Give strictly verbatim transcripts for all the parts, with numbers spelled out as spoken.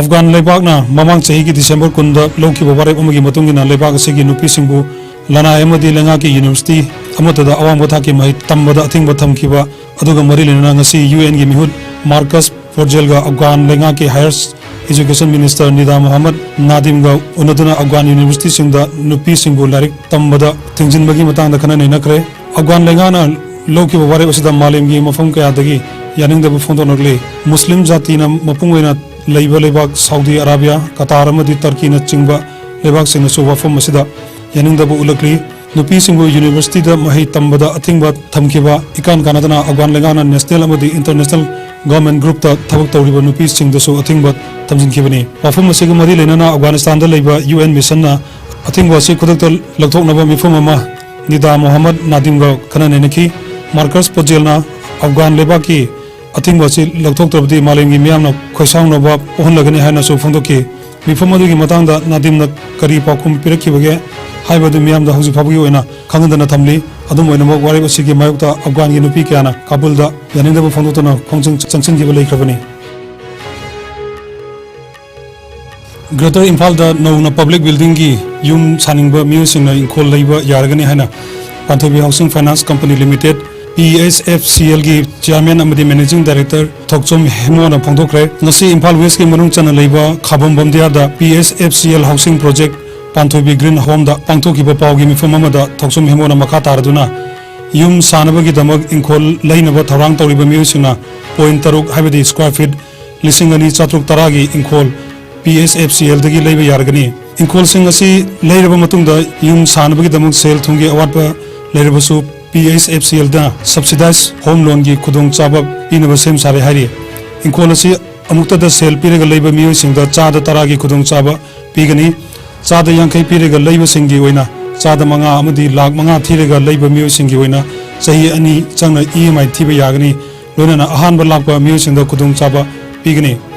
ꯑꯐꯒꯥꯟ ꯂꯩꯕꯥꯛꯅ ꯃꯃꯥꯡ ꯆꯍꯤꯒꯤ ꯗꯤꯁꯦꯝꯕꯔ ꯀꯨꯟꯗ ꯂꯧꯈꯤꯕ ꯋꯥꯔꯦꯞ ꯑꯃꯒꯤ ꯃꯇꯨꯡ ꯏꯟꯅ, ꯂꯩꯕꯥꯛ ꯑꯁꯤꯒꯤ ꯅꯨꯄꯤꯁꯤꯡꯕꯨ ꯂꯅꯥꯏ ꯑꯃꯗꯤ ꯂꯩꯉꯥꯛꯀꯤ ꯌꯨꯅꯤꯚꯔꯁꯤꯇꯤ ꯑꯃꯠꯇꯗ ꯑꯋꯥꯡꯕ ꯊꯥꯛꯀꯤ ꯃꯍꯩ ꯇꯝꯕꯗ ꯑꯊꯤꯡꯕ ꯊꯝꯈꯤꯕ ꯑꯗꯨꯒ ꯃꯔꯤ ꯂꯩꯅꯅ, ꯉꯁꯤ ꯌꯨ ꯑꯦꯟꯒꯤ ꯃꯤꯍꯨꯠ ꯃꯥꯔꯀꯁ ꯄꯣꯔꯖꯦꯜꯒ ꯑꯐꯒꯥꯟ ꯂꯩꯉꯥꯛꯀꯤ ꯍꯥꯌꯔ ꯑꯦꯖꯨꯀꯦꯁꯟ ꯃꯤꯅꯤꯁꯇꯔ ꯅꯤꯗꯥ ꯃꯣꯍꯝꯃꯗ ꯅꯥꯗꯤꯝꯒ ꯎꯅꯗꯨꯅ ꯑꯐꯒꯥꯟ ꯌꯨꯅꯤꯚꯔꯁꯤꯇꯤꯁꯤꯡꯗ ꯅꯨꯄꯤꯁꯤꯡꯕꯨ ꯂꯥꯏꯔꯤꯛ ꯇꯝꯕꯗ ꯊꯤꯡꯖꯤꯟꯕꯒꯤ ꯃꯇꯥꯡꯗ ꯈꯟꯅ ꯅꯩꯅꯈ꯭ꯔꯦ꯫ ꯑꯐꯒꯥꯟ ꯂꯩꯉꯥꯛꯅ ꯂꯧꯈꯤꯕ ꯋꯥꯔꯦꯞ ꯑꯁꯤꯗ ꯃꯥꯂꯦꯝꯒꯤ ꯃꯐꯝ ꯀꯌꯥꯗꯒꯤ ꯌꯥꯅꯤꯡꯗꯕ ꯐꯣꯡꯗꯣꯛꯂꯛꯂꯤ꯫ ꯃꯨꯁꯂꯤꯝ ꯖꯥꯇꯤꯅ ꯃꯄꯨꯡ ꯑꯣꯏꯅ ꯂꯩꯕ ꯂꯩꯕꯥꯛ ꯁꯥꯎꯗꯤ ꯑꯔꯥꯕꯤꯌꯥ, ꯀꯇꯥꯔ ꯑꯃꯗꯤ ꯇꯔꯀꯤꯅꯆꯤꯡꯕ ꯂꯩꯕꯥꯛꯁꯤꯡꯅꯁꯨ ꯋꯥꯐꯝ ꯑꯁꯤꯗ ꯌꯥꯅꯤꯡꯗꯕ ꯎꯠꯂꯛꯂꯤ꯫ ꯅꯨꯄꯤꯁꯤꯡꯕꯨ ꯌꯨꯅꯤꯚꯔꯁꯤꯇꯤꯗ ꯃꯍꯩ ꯇꯝꯕꯗ ꯑꯊꯤꯡꯕ ꯊꯝꯈꯤꯕ ꯏꯀꯥꯟ ꯀꯥꯟꯅꯗꯅ ꯑꯐꯒꯥꯟ ꯂꯩꯉꯥꯛꯅ ꯅꯦꯁꯅꯦꯜ ꯑꯃꯗꯤ ꯏꯟꯇꯔꯅꯦꯁꯅꯦꯜ ꯒꯚꯔꯟꯃꯦꯟ ꯒ꯭ꯔꯨꯞꯇ ꯊꯕꯛ ꯇꯧꯔꯤꯕ ꯅꯨꯄꯤꯁꯤꯡꯗꯁꯨ ꯑꯊꯤꯡꯕ ꯊꯝꯖꯤꯟꯈꯤꯕꯅꯤ꯫ ꯋꯥꯐꯝ ꯑꯁꯤꯒ ꯃꯔꯤ ꯂꯩꯅꯅ ꯑꯐꯒꯥꯅꯤꯁꯇꯥꯟꯗ ꯂꯩꯕ ꯌꯨ ꯑꯦꯟ ꯃꯤꯁꯟꯅ ꯑꯊꯤꯡꯕ ꯑꯁꯤ ꯈꯨꯗꯛꯇ ꯂꯧꯊꯣꯛꯅꯕ ꯃꯤꯐꯝ ꯑꯃ ꯅꯤꯗꯥ ꯃꯣꯍꯝꯃꯗ ꯅꯥꯗꯤꯝꯒ ꯈꯟꯅ ꯅꯩꯅꯈꯤ꯫ ꯃꯥꯔꯀꯁ ꯄꯣꯖꯦꯜꯅ ꯑꯐꯒꯥꯟ ꯂꯩꯕꯥꯛꯀꯤ ꯑꯊꯤꯡꯕ ꯑꯁꯤ ꯂꯧꯊꯣꯛꯇ꯭ꯔꯕꯗꯤ ꯃꯥꯂꯦꯝꯒꯤ ꯃꯤꯌꯥꯝꯅ ꯈꯣꯏꯁꯥꯎꯅꯕ ꯄꯣꯛꯍꯜꯂꯒꯅꯤ ꯍꯥꯏꯅꯁꯨ ꯐꯣꯡꯗꯣꯛꯈꯤ꯫ ꯃꯤꯐꯝ ꯑꯗꯨꯒꯤ ꯃꯇꯥꯡꯗ ꯅꯥꯗꯤꯝꯅ ꯀꯔꯤ ꯄꯥꯎꯈꯨꯝ ꯄꯤꯔꯛꯈꯤꯕꯒꯦ ꯍꯥꯏꯕꯗꯨ ꯃꯤꯌꯥꯝꯗ ꯍꯧꯖꯤꯛ ꯐꯥꯎꯕꯒꯤ ꯑꯣꯏꯅ ꯈꯪꯍꯟꯗꯅ ꯊꯝꯂꯤ꯫ ꯑꯗꯨꯝ ꯑꯣꯏꯅꯃꯛ, ꯋꯥꯔꯦꯞ ꯑꯁꯤꯒꯤ ꯃꯥꯌꯣꯛꯇ ꯑꯐꯒꯥꯟꯒꯤ ꯅꯨꯄꯤ ꯀꯌꯥꯅ ꯀꯥꯕꯨꯜꯗ ꯌꯥꯅꯤꯡꯗꯕ ꯐꯣꯡꯗꯣꯛꯇꯨꯅ ꯈꯣꯡꯖꯪ ꯆꯪꯁꯤꯟꯈꯤꯕ ꯂꯩꯈ꯭ꯔꯕꯅꯤ꯫ ꯒ꯭ꯔꯦꯇꯔ ꯏꯝꯐꯥꯜꯗ ꯅꯧꯅ ꯄꯕ꯭ꯂꯤꯛ ꯕꯤꯜꯗꯤꯡꯒꯤ ꯌꯨꯝ ꯁꯥꯅꯤꯡꯕ ꯃꯤꯑꯣꯏꯁꯤꯡꯅ ꯏꯪꯈꯣꯜ ꯂꯩꯕ ꯌꯥꯔꯒꯅꯤ ꯍꯥꯏꯅ Panthoibi housing finance company limited, P S F C ꯑꯦꯜꯒꯤ ꯆꯤꯌꯥꯔꯃꯦꯟ ꯑꯃꯗꯤ ꯃꯦꯅꯦꯖꯤꯡ ꯗꯥꯏꯔꯦꯛꯇꯔ ꯊꯣꯛꯆꯣꯝ ꯍꯦꯃꯣꯅ ꯐꯣꯡꯗꯣꯛꯈ꯭ꯔꯦ꯫ ꯉꯁꯤ ꯏꯝꯐꯥꯜ ꯋꯦꯁꯀꯤ ꯃꯅꯨꯡ ꯆꯟꯅ ꯂꯩꯕ ꯈꯥꯕꯝ ꯕꯝꯗꯤꯌꯥꯗ P S F C L housing project Panthoibi green ꯍꯣꯝꯗ ꯄꯥꯡꯊꯣꯛꯈꯤꯕ ꯄꯥꯎꯒꯤ ꯃꯤꯐꯝ ꯑꯃꯗ ꯊꯣꯛꯆꯣꯝ ꯍꯦꯃꯣꯅ ꯃꯈꯥ ꯇꯥꯔꯗꯨꯅ, ꯌꯨꯝ ꯁꯥꯅꯕꯒꯤꯗꯃꯛ ꯏꯪꯈꯣꯜ ꯂꯩꯅꯕ ꯊꯧꯔꯥꯡ ꯇꯧꯔꯤꯕ ꯃꯤꯑꯣꯏꯁꯤꯡꯅ ꯄꯣꯏꯟꯠ ꯇꯔꯨꯛ, ꯍꯥꯏꯕꯗꯤ ꯁ꯭ꯀ꯭ꯋꯥꯔ ꯐꯤꯠ ꯂꯤꯁꯤꯡ ꯑꯅꯤ ꯆꯥꯇ꯭ꯔꯨꯛ ꯇꯔꯥꯒꯤ ꯏꯪꯈꯣꯜ ꯄꯤ ꯑꯦꯁ ꯑꯦꯐ ꯁꯤ ꯑꯦꯜꯗꯒꯤ ꯂꯩꯕ ꯌꯥꯔꯒꯅꯤ꯫ ꯏꯪꯈꯣꯜꯁꯤꯡ ꯑꯁꯤ ꯂꯩꯔꯕ ꯃꯇꯨꯡꯗ ꯌꯨꯝ ꯁꯥꯅꯕꯒꯤꯗꯃꯛ ꯁꯦꯜ ꯊꯨꯝꯒꯤ ꯑꯋꯥꯠꯄ ꯂꯩꯔꯕꯁꯨ, ꯄꯤ ꯑꯦꯁ ꯑꯦꯐ ꯁꯤ ꯑꯦꯜꯗ ꯁꯕꯁꯤꯗꯥꯏꯖ ꯍꯣꯝ ꯂꯣꯟꯒꯤ ꯈꯨꯗꯣꯡꯆꯥꯕ ꯄꯤꯅꯕ ꯁꯦꯝ ꯁꯥꯔꯦ ꯍꯥꯏꯔꯤ꯫ ꯏꯪꯈꯣꯜ ꯑꯁꯤ ꯑꯃꯨꯛꯇꯗ ꯁꯦꯜ ꯄꯤꯔꯒ ꯂꯩꯕ ꯃꯤꯑꯣꯏꯁꯤꯡꯗ ꯆꯥꯗ ꯇꯔꯥꯒꯤ ꯈꯨꯗꯣꯡꯆꯥꯕ ꯄꯤꯒꯅꯤ꯫ ꯆꯥꯗ ꯌꯥꯡꯈꯩ ꯄꯤꯔꯒ ꯂꯩꯕꯁꯤꯡꯒꯤ ꯑꯣꯏꯅ ꯆꯥꯗ ꯃꯉꯥ ꯑꯃꯗꯤ ꯂꯥꯈ ꯃꯉꯥ ꯊꯤꯔꯒ ꯂꯩꯕ ꯃꯤꯑꯣꯏꯁꯤꯡꯒꯤ ꯑꯣꯏꯅ ꯆꯍꯤ ꯑꯅꯤ ꯆꯪꯅ ꯏ ꯑꯦꯝ ꯑꯥꯏ ꯊꯤꯕ ꯌꯥꯒꯅꯤ꯫ ꯂꯣꯏꯅꯅ ꯑꯍꯥꯟꯕ ꯂꯥꯛꯄ ꯃꯤꯑꯣꯏꯁꯤꯡꯗ ꯈꯨꯗꯣꯡꯆꯥꯕ ꯄꯤꯒꯅꯤ꯫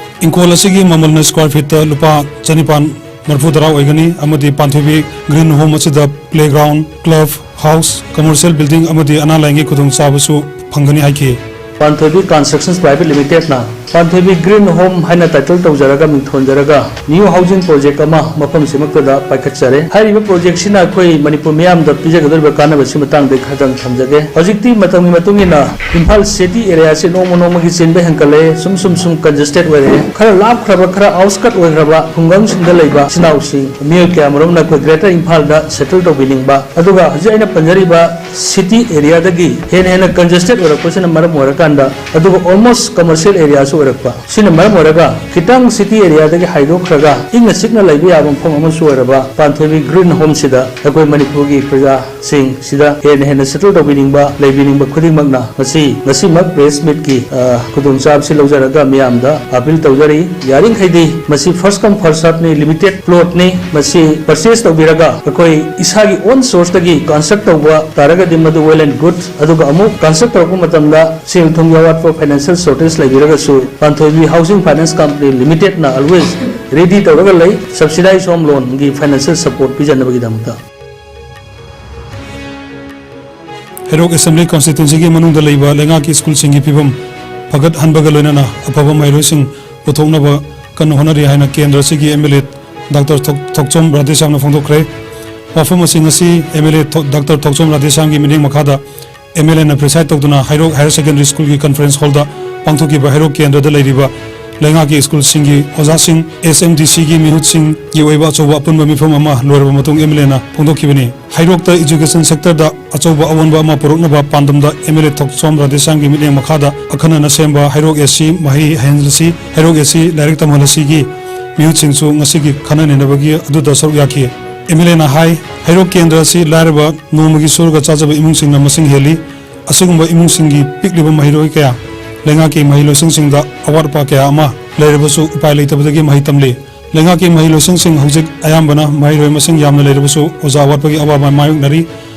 ꯏꯪꯈꯣꯜ ꯑꯁꯤꯒꯤ ꯃꯃꯜꯅ ꯁ꯭ꯀ꯭ꯋꯥꯔ ꯐꯤꯠꯇ ꯂꯨꯄꯥ ꯆꯅꯤꯄꯥꯟ ꯃꯔꯤꯐꯨ ꯇꯔꯥ ꯑꯣꯏꯒꯅꯤ ꯑꯃꯗꯤ ꯄꯥꯟꯊꯣꯏꯕꯤ ꯒ꯭ꯔꯤꯟ ꯍꯣꯝ ꯑꯁꯤꯗ playground, club house, commercial building ꯑꯃꯗꯤ ꯑꯅꯥ ꯂꯥꯏꯌꯦꯡꯒꯤ ꯈꯨꯗꯣꯡꯆꯥꯕꯁꯨ ꯐꯪꯒꯅꯤ ꯍꯥꯏꯈꯤ꯫ ꯄꯥꯟꯊꯣꯏꯕꯤ ꯀꯟꯁꯇ꯭ꯔꯛꯁꯟꯁ ꯄ꯭ꯔꯥꯏꯚꯦꯠ ꯂꯤꯃꯤꯇꯦꯗꯅ ꯄꯥꯟꯊꯣꯏꯕꯤ ꯒ꯭ꯔꯤꯟ ꯍꯣꯝ ꯍꯥꯏꯅ ꯇꯥꯏꯇꯜ ꯇꯧꯖꯔꯒ, ꯃꯤꯡꯊꯣꯟꯖꯔꯒ, ꯅ꯭ꯌꯨ ꯍꯥꯎꯁꯤꯡ ꯄ꯭ꯔꯣꯖꯦꯛ ꯑꯃ ꯃꯐꯝꯁꯤꯃꯛꯇꯗ ꯄꯥꯏꯈꯠꯆꯔꯦ꯫ ꯍꯥꯏꯔꯤꯕ ꯄ꯭ꯔꯣꯖꯦꯛꯁꯤꯅ ꯑꯩꯈꯣꯏ ꯃꯅꯤꯄꯨꯔ ꯃꯤꯌꯥꯝꯗ ꯄꯤꯖꯒꯗꯧꯔꯤꯕ ꯀꯥꯟꯅꯕꯁꯤ ꯃꯇꯥꯡꯗ ꯑꯩ ꯈꯔꯗꯪ ꯊꯝꯖꯒꯦ꯫ ꯍꯧꯖꯤꯛꯇꯤ ꯃꯇꯝꯒꯤ ꯃꯇꯨꯡ ꯏꯟꯅ ꯏꯝꯐꯥꯜ ꯁꯤꯇꯤ ꯑꯦꯔꯤꯌꯥꯁꯤ ꯅꯣꯡꯃ ꯅꯣꯡꯃꯒꯤ ꯆꯤꯟꯕ ꯍꯦꯟꯒꯠꯂꯛꯑꯦ, ꯁꯨꯝ ꯁꯨꯝ ꯁꯨꯝ ꯀꯟꯖꯦꯁꯇꯦꯠ ꯑꯣꯏꯔꯛꯑꯦ꯫ ꯈꯔ ꯂꯥꯞꯈ꯭ꯔꯕ, ꯈꯔ ꯑꯥꯎꯠꯁꯀꯠ ꯑꯣꯏꯈ꯭ꯔꯕ ꯈꯨꯡꯒꯪꯁꯤꯡꯗ ꯂꯩꯕ ꯏꯆꯤꯟ ꯏꯅꯥꯎꯁꯤꯡ, ꯃꯤꯑꯣꯏ ꯀꯌꯥ ꯃꯔꯨꯝꯅ ꯑꯩꯈꯣꯏ ꯒ꯭ꯔꯦꯇꯔ ꯏꯝꯐꯥꯜꯗ ꯁꯦꯇꯜ ꯇꯧꯕꯤꯅꯤꯡꯕ, ꯑꯗꯨꯒ ꯍꯧꯖꯤꯛ ꯑꯩꯅ ꯄꯟꯖꯔꯤꯕ ꯁꯤꯇꯤ ꯑꯦꯔꯤꯌꯥꯗꯒꯤ ꯍꯦꯟꯅ ꯍꯦꯟꯅ ꯀꯟꯖꯦꯁꯇꯦꯠ ꯑꯣꯏꯔꯛꯄꯁꯤꯅ ꯃꯔꯝ ꯑꯣꯏꯔꯀꯥꯟꯗ, ꯑꯗꯨꯒ ꯑꯣꯜꯃꯣꯁ ꯀꯃꯔꯁꯤꯌꯦꯜ ꯑꯦꯔꯤꯌꯥꯁꯨ ꯑꯣꯏꯔꯛꯄ, ꯁꯤꯅ ꯃꯔꯝ ꯑꯣꯏꯔꯒ ꯈꯤꯇꯪ ꯁꯤꯇꯤ ꯑꯦꯔꯤꯌꯥꯗꯒꯤ ꯍꯥꯏꯗꯣꯛꯈ꯭ꯔꯒ ꯏꯪꯅ ꯆꯤꯛꯅ ꯂꯩꯕ ꯌꯥꯕ ꯃꯐꯝ ꯑꯃꯁꯨ ꯑꯣꯏꯔꯕ ꯄꯥꯟꯊꯣꯏꯕꯤ ꯒ꯭ꯔꯤꯟ ꯍꯣꯝꯁꯤꯗ ꯑꯩꯈꯣꯏ ꯃꯅꯤꯄꯨꯔꯒꯤ ꯄ꯭ꯔꯖꯥꯁꯤꯡ ꯁꯤꯗ ꯍꯦꯟꯅ ꯍꯦꯟꯅ ꯁꯦꯇꯜ ꯇꯧꯕꯤꯅꯤꯡꯕ, ꯂꯩꯕꯤꯅꯤꯡꯕ ꯈꯨꯗꯤꯡꯃꯛꯅ ꯉꯁꯤ, ꯉꯁꯤꯃꯛ ꯄ꯭ꯔꯦꯁ ꯃꯤꯠꯀꯤ, ꯑ, ꯈꯨꯗꯣꯡꯆꯥꯕꯁꯤ ꯂꯧꯖꯔꯒ ꯃꯤꯌꯥꯝꯗ ꯑꯄꯤꯜ ꯇꯧꯖꯔꯤ꯫ ꯌꯥꯔꯤꯈꯩꯗꯤ ꯃꯁꯤ ꯐꯥꯔꯁ ꯀꯝ ꯐꯥꯔꯁ ꯁꯔꯚꯅꯤ, ꯂꯤꯃꯤꯇꯦꯠ ꯄ꯭ꯂꯣꯠꯅꯤ꯫ ꯃꯁꯤ ꯄꯔꯆꯦꯁ ꯇꯧꯕꯤꯔꯒ ꯑꯩꯈꯣꯏ ꯏꯁꯥꯒꯤ ꯑꯣꯟ ꯁꯣꯔꯁꯇꯒꯤ ꯀꯟꯁꯇ꯭ꯔꯛ ꯇꯧꯕ ꯇꯥꯔꯒꯗꯤ ꯃꯗꯨ ꯋꯦꯜ ꯑꯦꯟ ꯒꯨꯗ, ꯑꯗꯨꯒ ꯑꯃꯨꯛ ꯀꯟꯁꯇ꯭ꯔꯛ ꯇꯧꯔꯛꯄ ꯃꯇꯝꯗ ꯁꯦꯜ ꯊꯨꯝꯒꯤ ꯑꯋꯥꯠꯄ, ꯐꯥꯏꯅꯥꯟꯁꯤꯌꯦꯜ ꯁꯣꯔꯇꯦꯖ ꯂꯩꯕꯤꯔꯒꯁꯨ ꯄꯥꯟꯊꯣꯏꯕꯤ ꯍꯥꯎꯁꯤꯡ ꯐꯥꯏꯅꯥꯟꯁ ꯀꯝꯄꯅꯤ ꯂꯤꯃꯤꯇꯦꯠꯅ ꯑꯜꯋꯦꯁ ꯔꯦꯗꯤ ꯇꯧꯔꯒ ꯂꯩ, ꯁꯕꯁꯤꯗꯥꯏꯁ ꯍꯣꯝ ꯂꯣꯟꯒꯤ ꯐꯥꯏꯅꯥꯟꯁꯤꯌꯦꯜ ꯁꯄꯣꯔꯠ ꯄꯤꯖꯅꯕꯒꯤꯗꯃꯛꯇ꯫ ꯍꯩꯔꯣꯛ ꯑꯦꯁꯦꯝꯕ꯭ꯂꯤ ꯀꯟꯁꯇꯤꯇ꯭ꯋꯦꯟꯁꯤꯒꯤ ꯃꯅꯨꯡꯗ ꯂꯩꯕ ꯂꯩꯉꯥꯛꯀꯤ ꯁ꯭ꯀꯨꯜꯁꯤꯡꯒꯤ ꯐꯤꯕꯝ ꯐꯒꯠꯍꯟꯕꯒ ꯂꯣꯏꯅꯅ ꯑꯐꯕ ꯃꯍꯩꯔꯣꯏꯁꯤꯡ ꯄꯨꯊꯣꯛꯅꯕ ꯀꯟꯅ ꯍꯣꯠꯅꯔꯤ ꯍꯥꯏꯅ ꯀꯦꯟꯗ꯭ꯔ ꯑꯁꯤꯒꯤ ꯑꯦꯝ ꯑꯦꯜ ꯑꯦ ꯗꯥꯛꯇꯔ ꯊꯣꯛ-, ꯊꯣꯛꯆꯣꯝ ꯔꯥꯙꯦꯁ꯭ꯌꯥꯝꯅ ꯐꯣꯡꯗꯣꯛꯈ꯭ꯔꯦ꯫ ꯋꯥꯐꯝ ꯑꯁꯤ ꯉꯁꯤ ꯑꯦꯝ ꯑꯦꯜ ꯑꯦ ꯊꯣ-, ꯗꯥꯛꯇꯔ ꯊꯣꯛꯆꯣꯝ ꯔꯥꯙꯦꯁ꯭ꯌꯥꯝꯒꯤ ꯃꯤꯠꯌꯦꯡ ꯃꯈꯥꯗ ꯑꯦꯝ ꯑꯦꯜ ꯑꯦꯅ ꯄ꯭ꯔꯤꯁꯥꯏꯗ ꯇꯧꯗꯨꯅ ꯍꯩꯔꯣꯛ ꯍꯥꯌꯔ ꯁꯦꯀꯦꯟꯗꯔꯤ ꯁ꯭ꯀꯨꯜꯒꯤ ꯀꯟꯐꯔꯦꯟꯁ ꯍꯣꯜꯗ ꯄꯥꯡꯊꯣꯛꯈꯤꯕ ꯍꯩꯔꯣꯛ ꯀꯦꯟꯗ꯭ꯔꯗ ꯂꯩꯔꯤꯕ ꯂꯩꯉꯥꯛꯀꯤ ꯁ꯭ꯀꯨꯜꯁꯤꯡꯒꯤ ꯑꯣꯖꯥꯁꯤꯡ, ꯑꯦꯁ ꯑꯦꯝ ꯗꯤ ꯁꯤꯒꯤ ꯃꯤꯍꯨꯠꯁꯤꯡꯒꯤ ꯑꯣꯏꯕ ꯑꯆꯧꯕ ꯑꯄꯨꯟꯕ ꯃꯤꯐꯝ ꯑꯃ ꯂꯣꯏꯔꯕ ꯃꯇꯨꯡ ꯑꯦꯝ ꯑꯦꯜ ꯑꯦꯅ ꯐꯣꯡꯗꯣꯛꯈꯤꯕꯅꯤ꯫ ꯍꯩꯔꯣꯛꯇ ꯏꯖꯨꯀꯦꯁꯟ ꯁꯦꯛꯇꯔꯗ ꯑꯆꯧꯕ ꯑꯑꯣꯟꯕ ꯑꯃ ꯄꯨꯔꯛꯅꯕ ꯄꯥꯟꯗꯝꯗ ꯑꯦꯝ ꯑꯦꯜ ꯑꯦ ꯊꯣꯛꯆꯣꯝ ꯔꯥꯙꯦꯁ꯭ꯌꯥꯝꯒꯤ ꯃꯤꯠꯌꯦꯡ ꯃꯈꯥꯗ ꯑꯈꯟꯅꯅ ꯁꯦꯝꯕ ꯍꯩꯔꯣꯛ ꯑꯦ ꯁꯤ ꯃꯍꯩ ꯍꯩꯍꯜꯂꯁꯤ, ꯍꯩꯔꯣꯛ ꯑꯦ ꯁꯤ ꯂꯥꯏꯔꯤꯛ ꯇꯝꯍꯜꯂꯁꯤꯒꯤ ꯃꯤꯍꯨꯠꯁꯤꯡꯁꯨ ꯉꯁꯤꯒꯤ ꯈꯟꯅ ꯅꯩꯅꯕꯒꯤ ꯑꯗꯨꯗ ꯁꯔꯨꯛ ꯌꯥꯈꯤ꯫ ꯑꯦꯝ ꯑꯦꯜ ꯑꯦꯅ ꯍꯥꯏ, ꯍꯩꯔꯣꯛ ꯀꯦꯟꯗ꯭ꯔ ꯑꯁꯤ ꯂꯥꯏꯔꯕ, ꯅꯣꯡꯃꯒꯤ ꯁꯨꯔꯒ ꯆꯥꯖꯕ ꯏꯃꯨꯡꯁꯤꯡꯅ ꯃꯁꯤꯡ ꯍꯦꯜꯂꯤ꯫ ꯑꯁꯤꯒꯨꯝꯕ ꯏꯃꯨꯡꯁꯤꯡꯒꯤ ꯄꯤꯛꯂꯤꯕ ꯃꯍꯩꯔꯣꯏ ꯀꯌꯥ ꯂꯩꯉꯥꯛꯀꯤ ꯃꯍꯩ ꯂꯣꯏꯁꯪꯁꯤꯡꯗ ꯑꯋꯥꯠ ꯑꯄꯥ ꯀꯌꯥ ꯑꯃ ꯂꯩꯔꯕꯁꯨ ꯎꯄꯥꯏ ꯂꯩꯇꯕꯗꯒꯤ ꯃꯍꯩ ꯇꯝꯂꯤ꯫ ꯂꯩꯉꯥꯛꯀꯤ ꯃꯍꯩ ꯂꯣꯏꯁꯪꯁꯤꯡ ꯍꯧꯖꯤꯛ ꯑꯌꯥꯝꯕꯅ ꯃꯍꯩꯔꯣꯏ ꯃꯁꯤꯡ ꯌꯥꯝꯅ ꯂꯩꯔꯕꯁꯨ ꯑꯣꯖꯥ ꯋꯥꯠꯄꯒꯤ ꯑꯋꯥꯕ ꯃꯥꯌꯣꯛꯅꯔꯤ꯫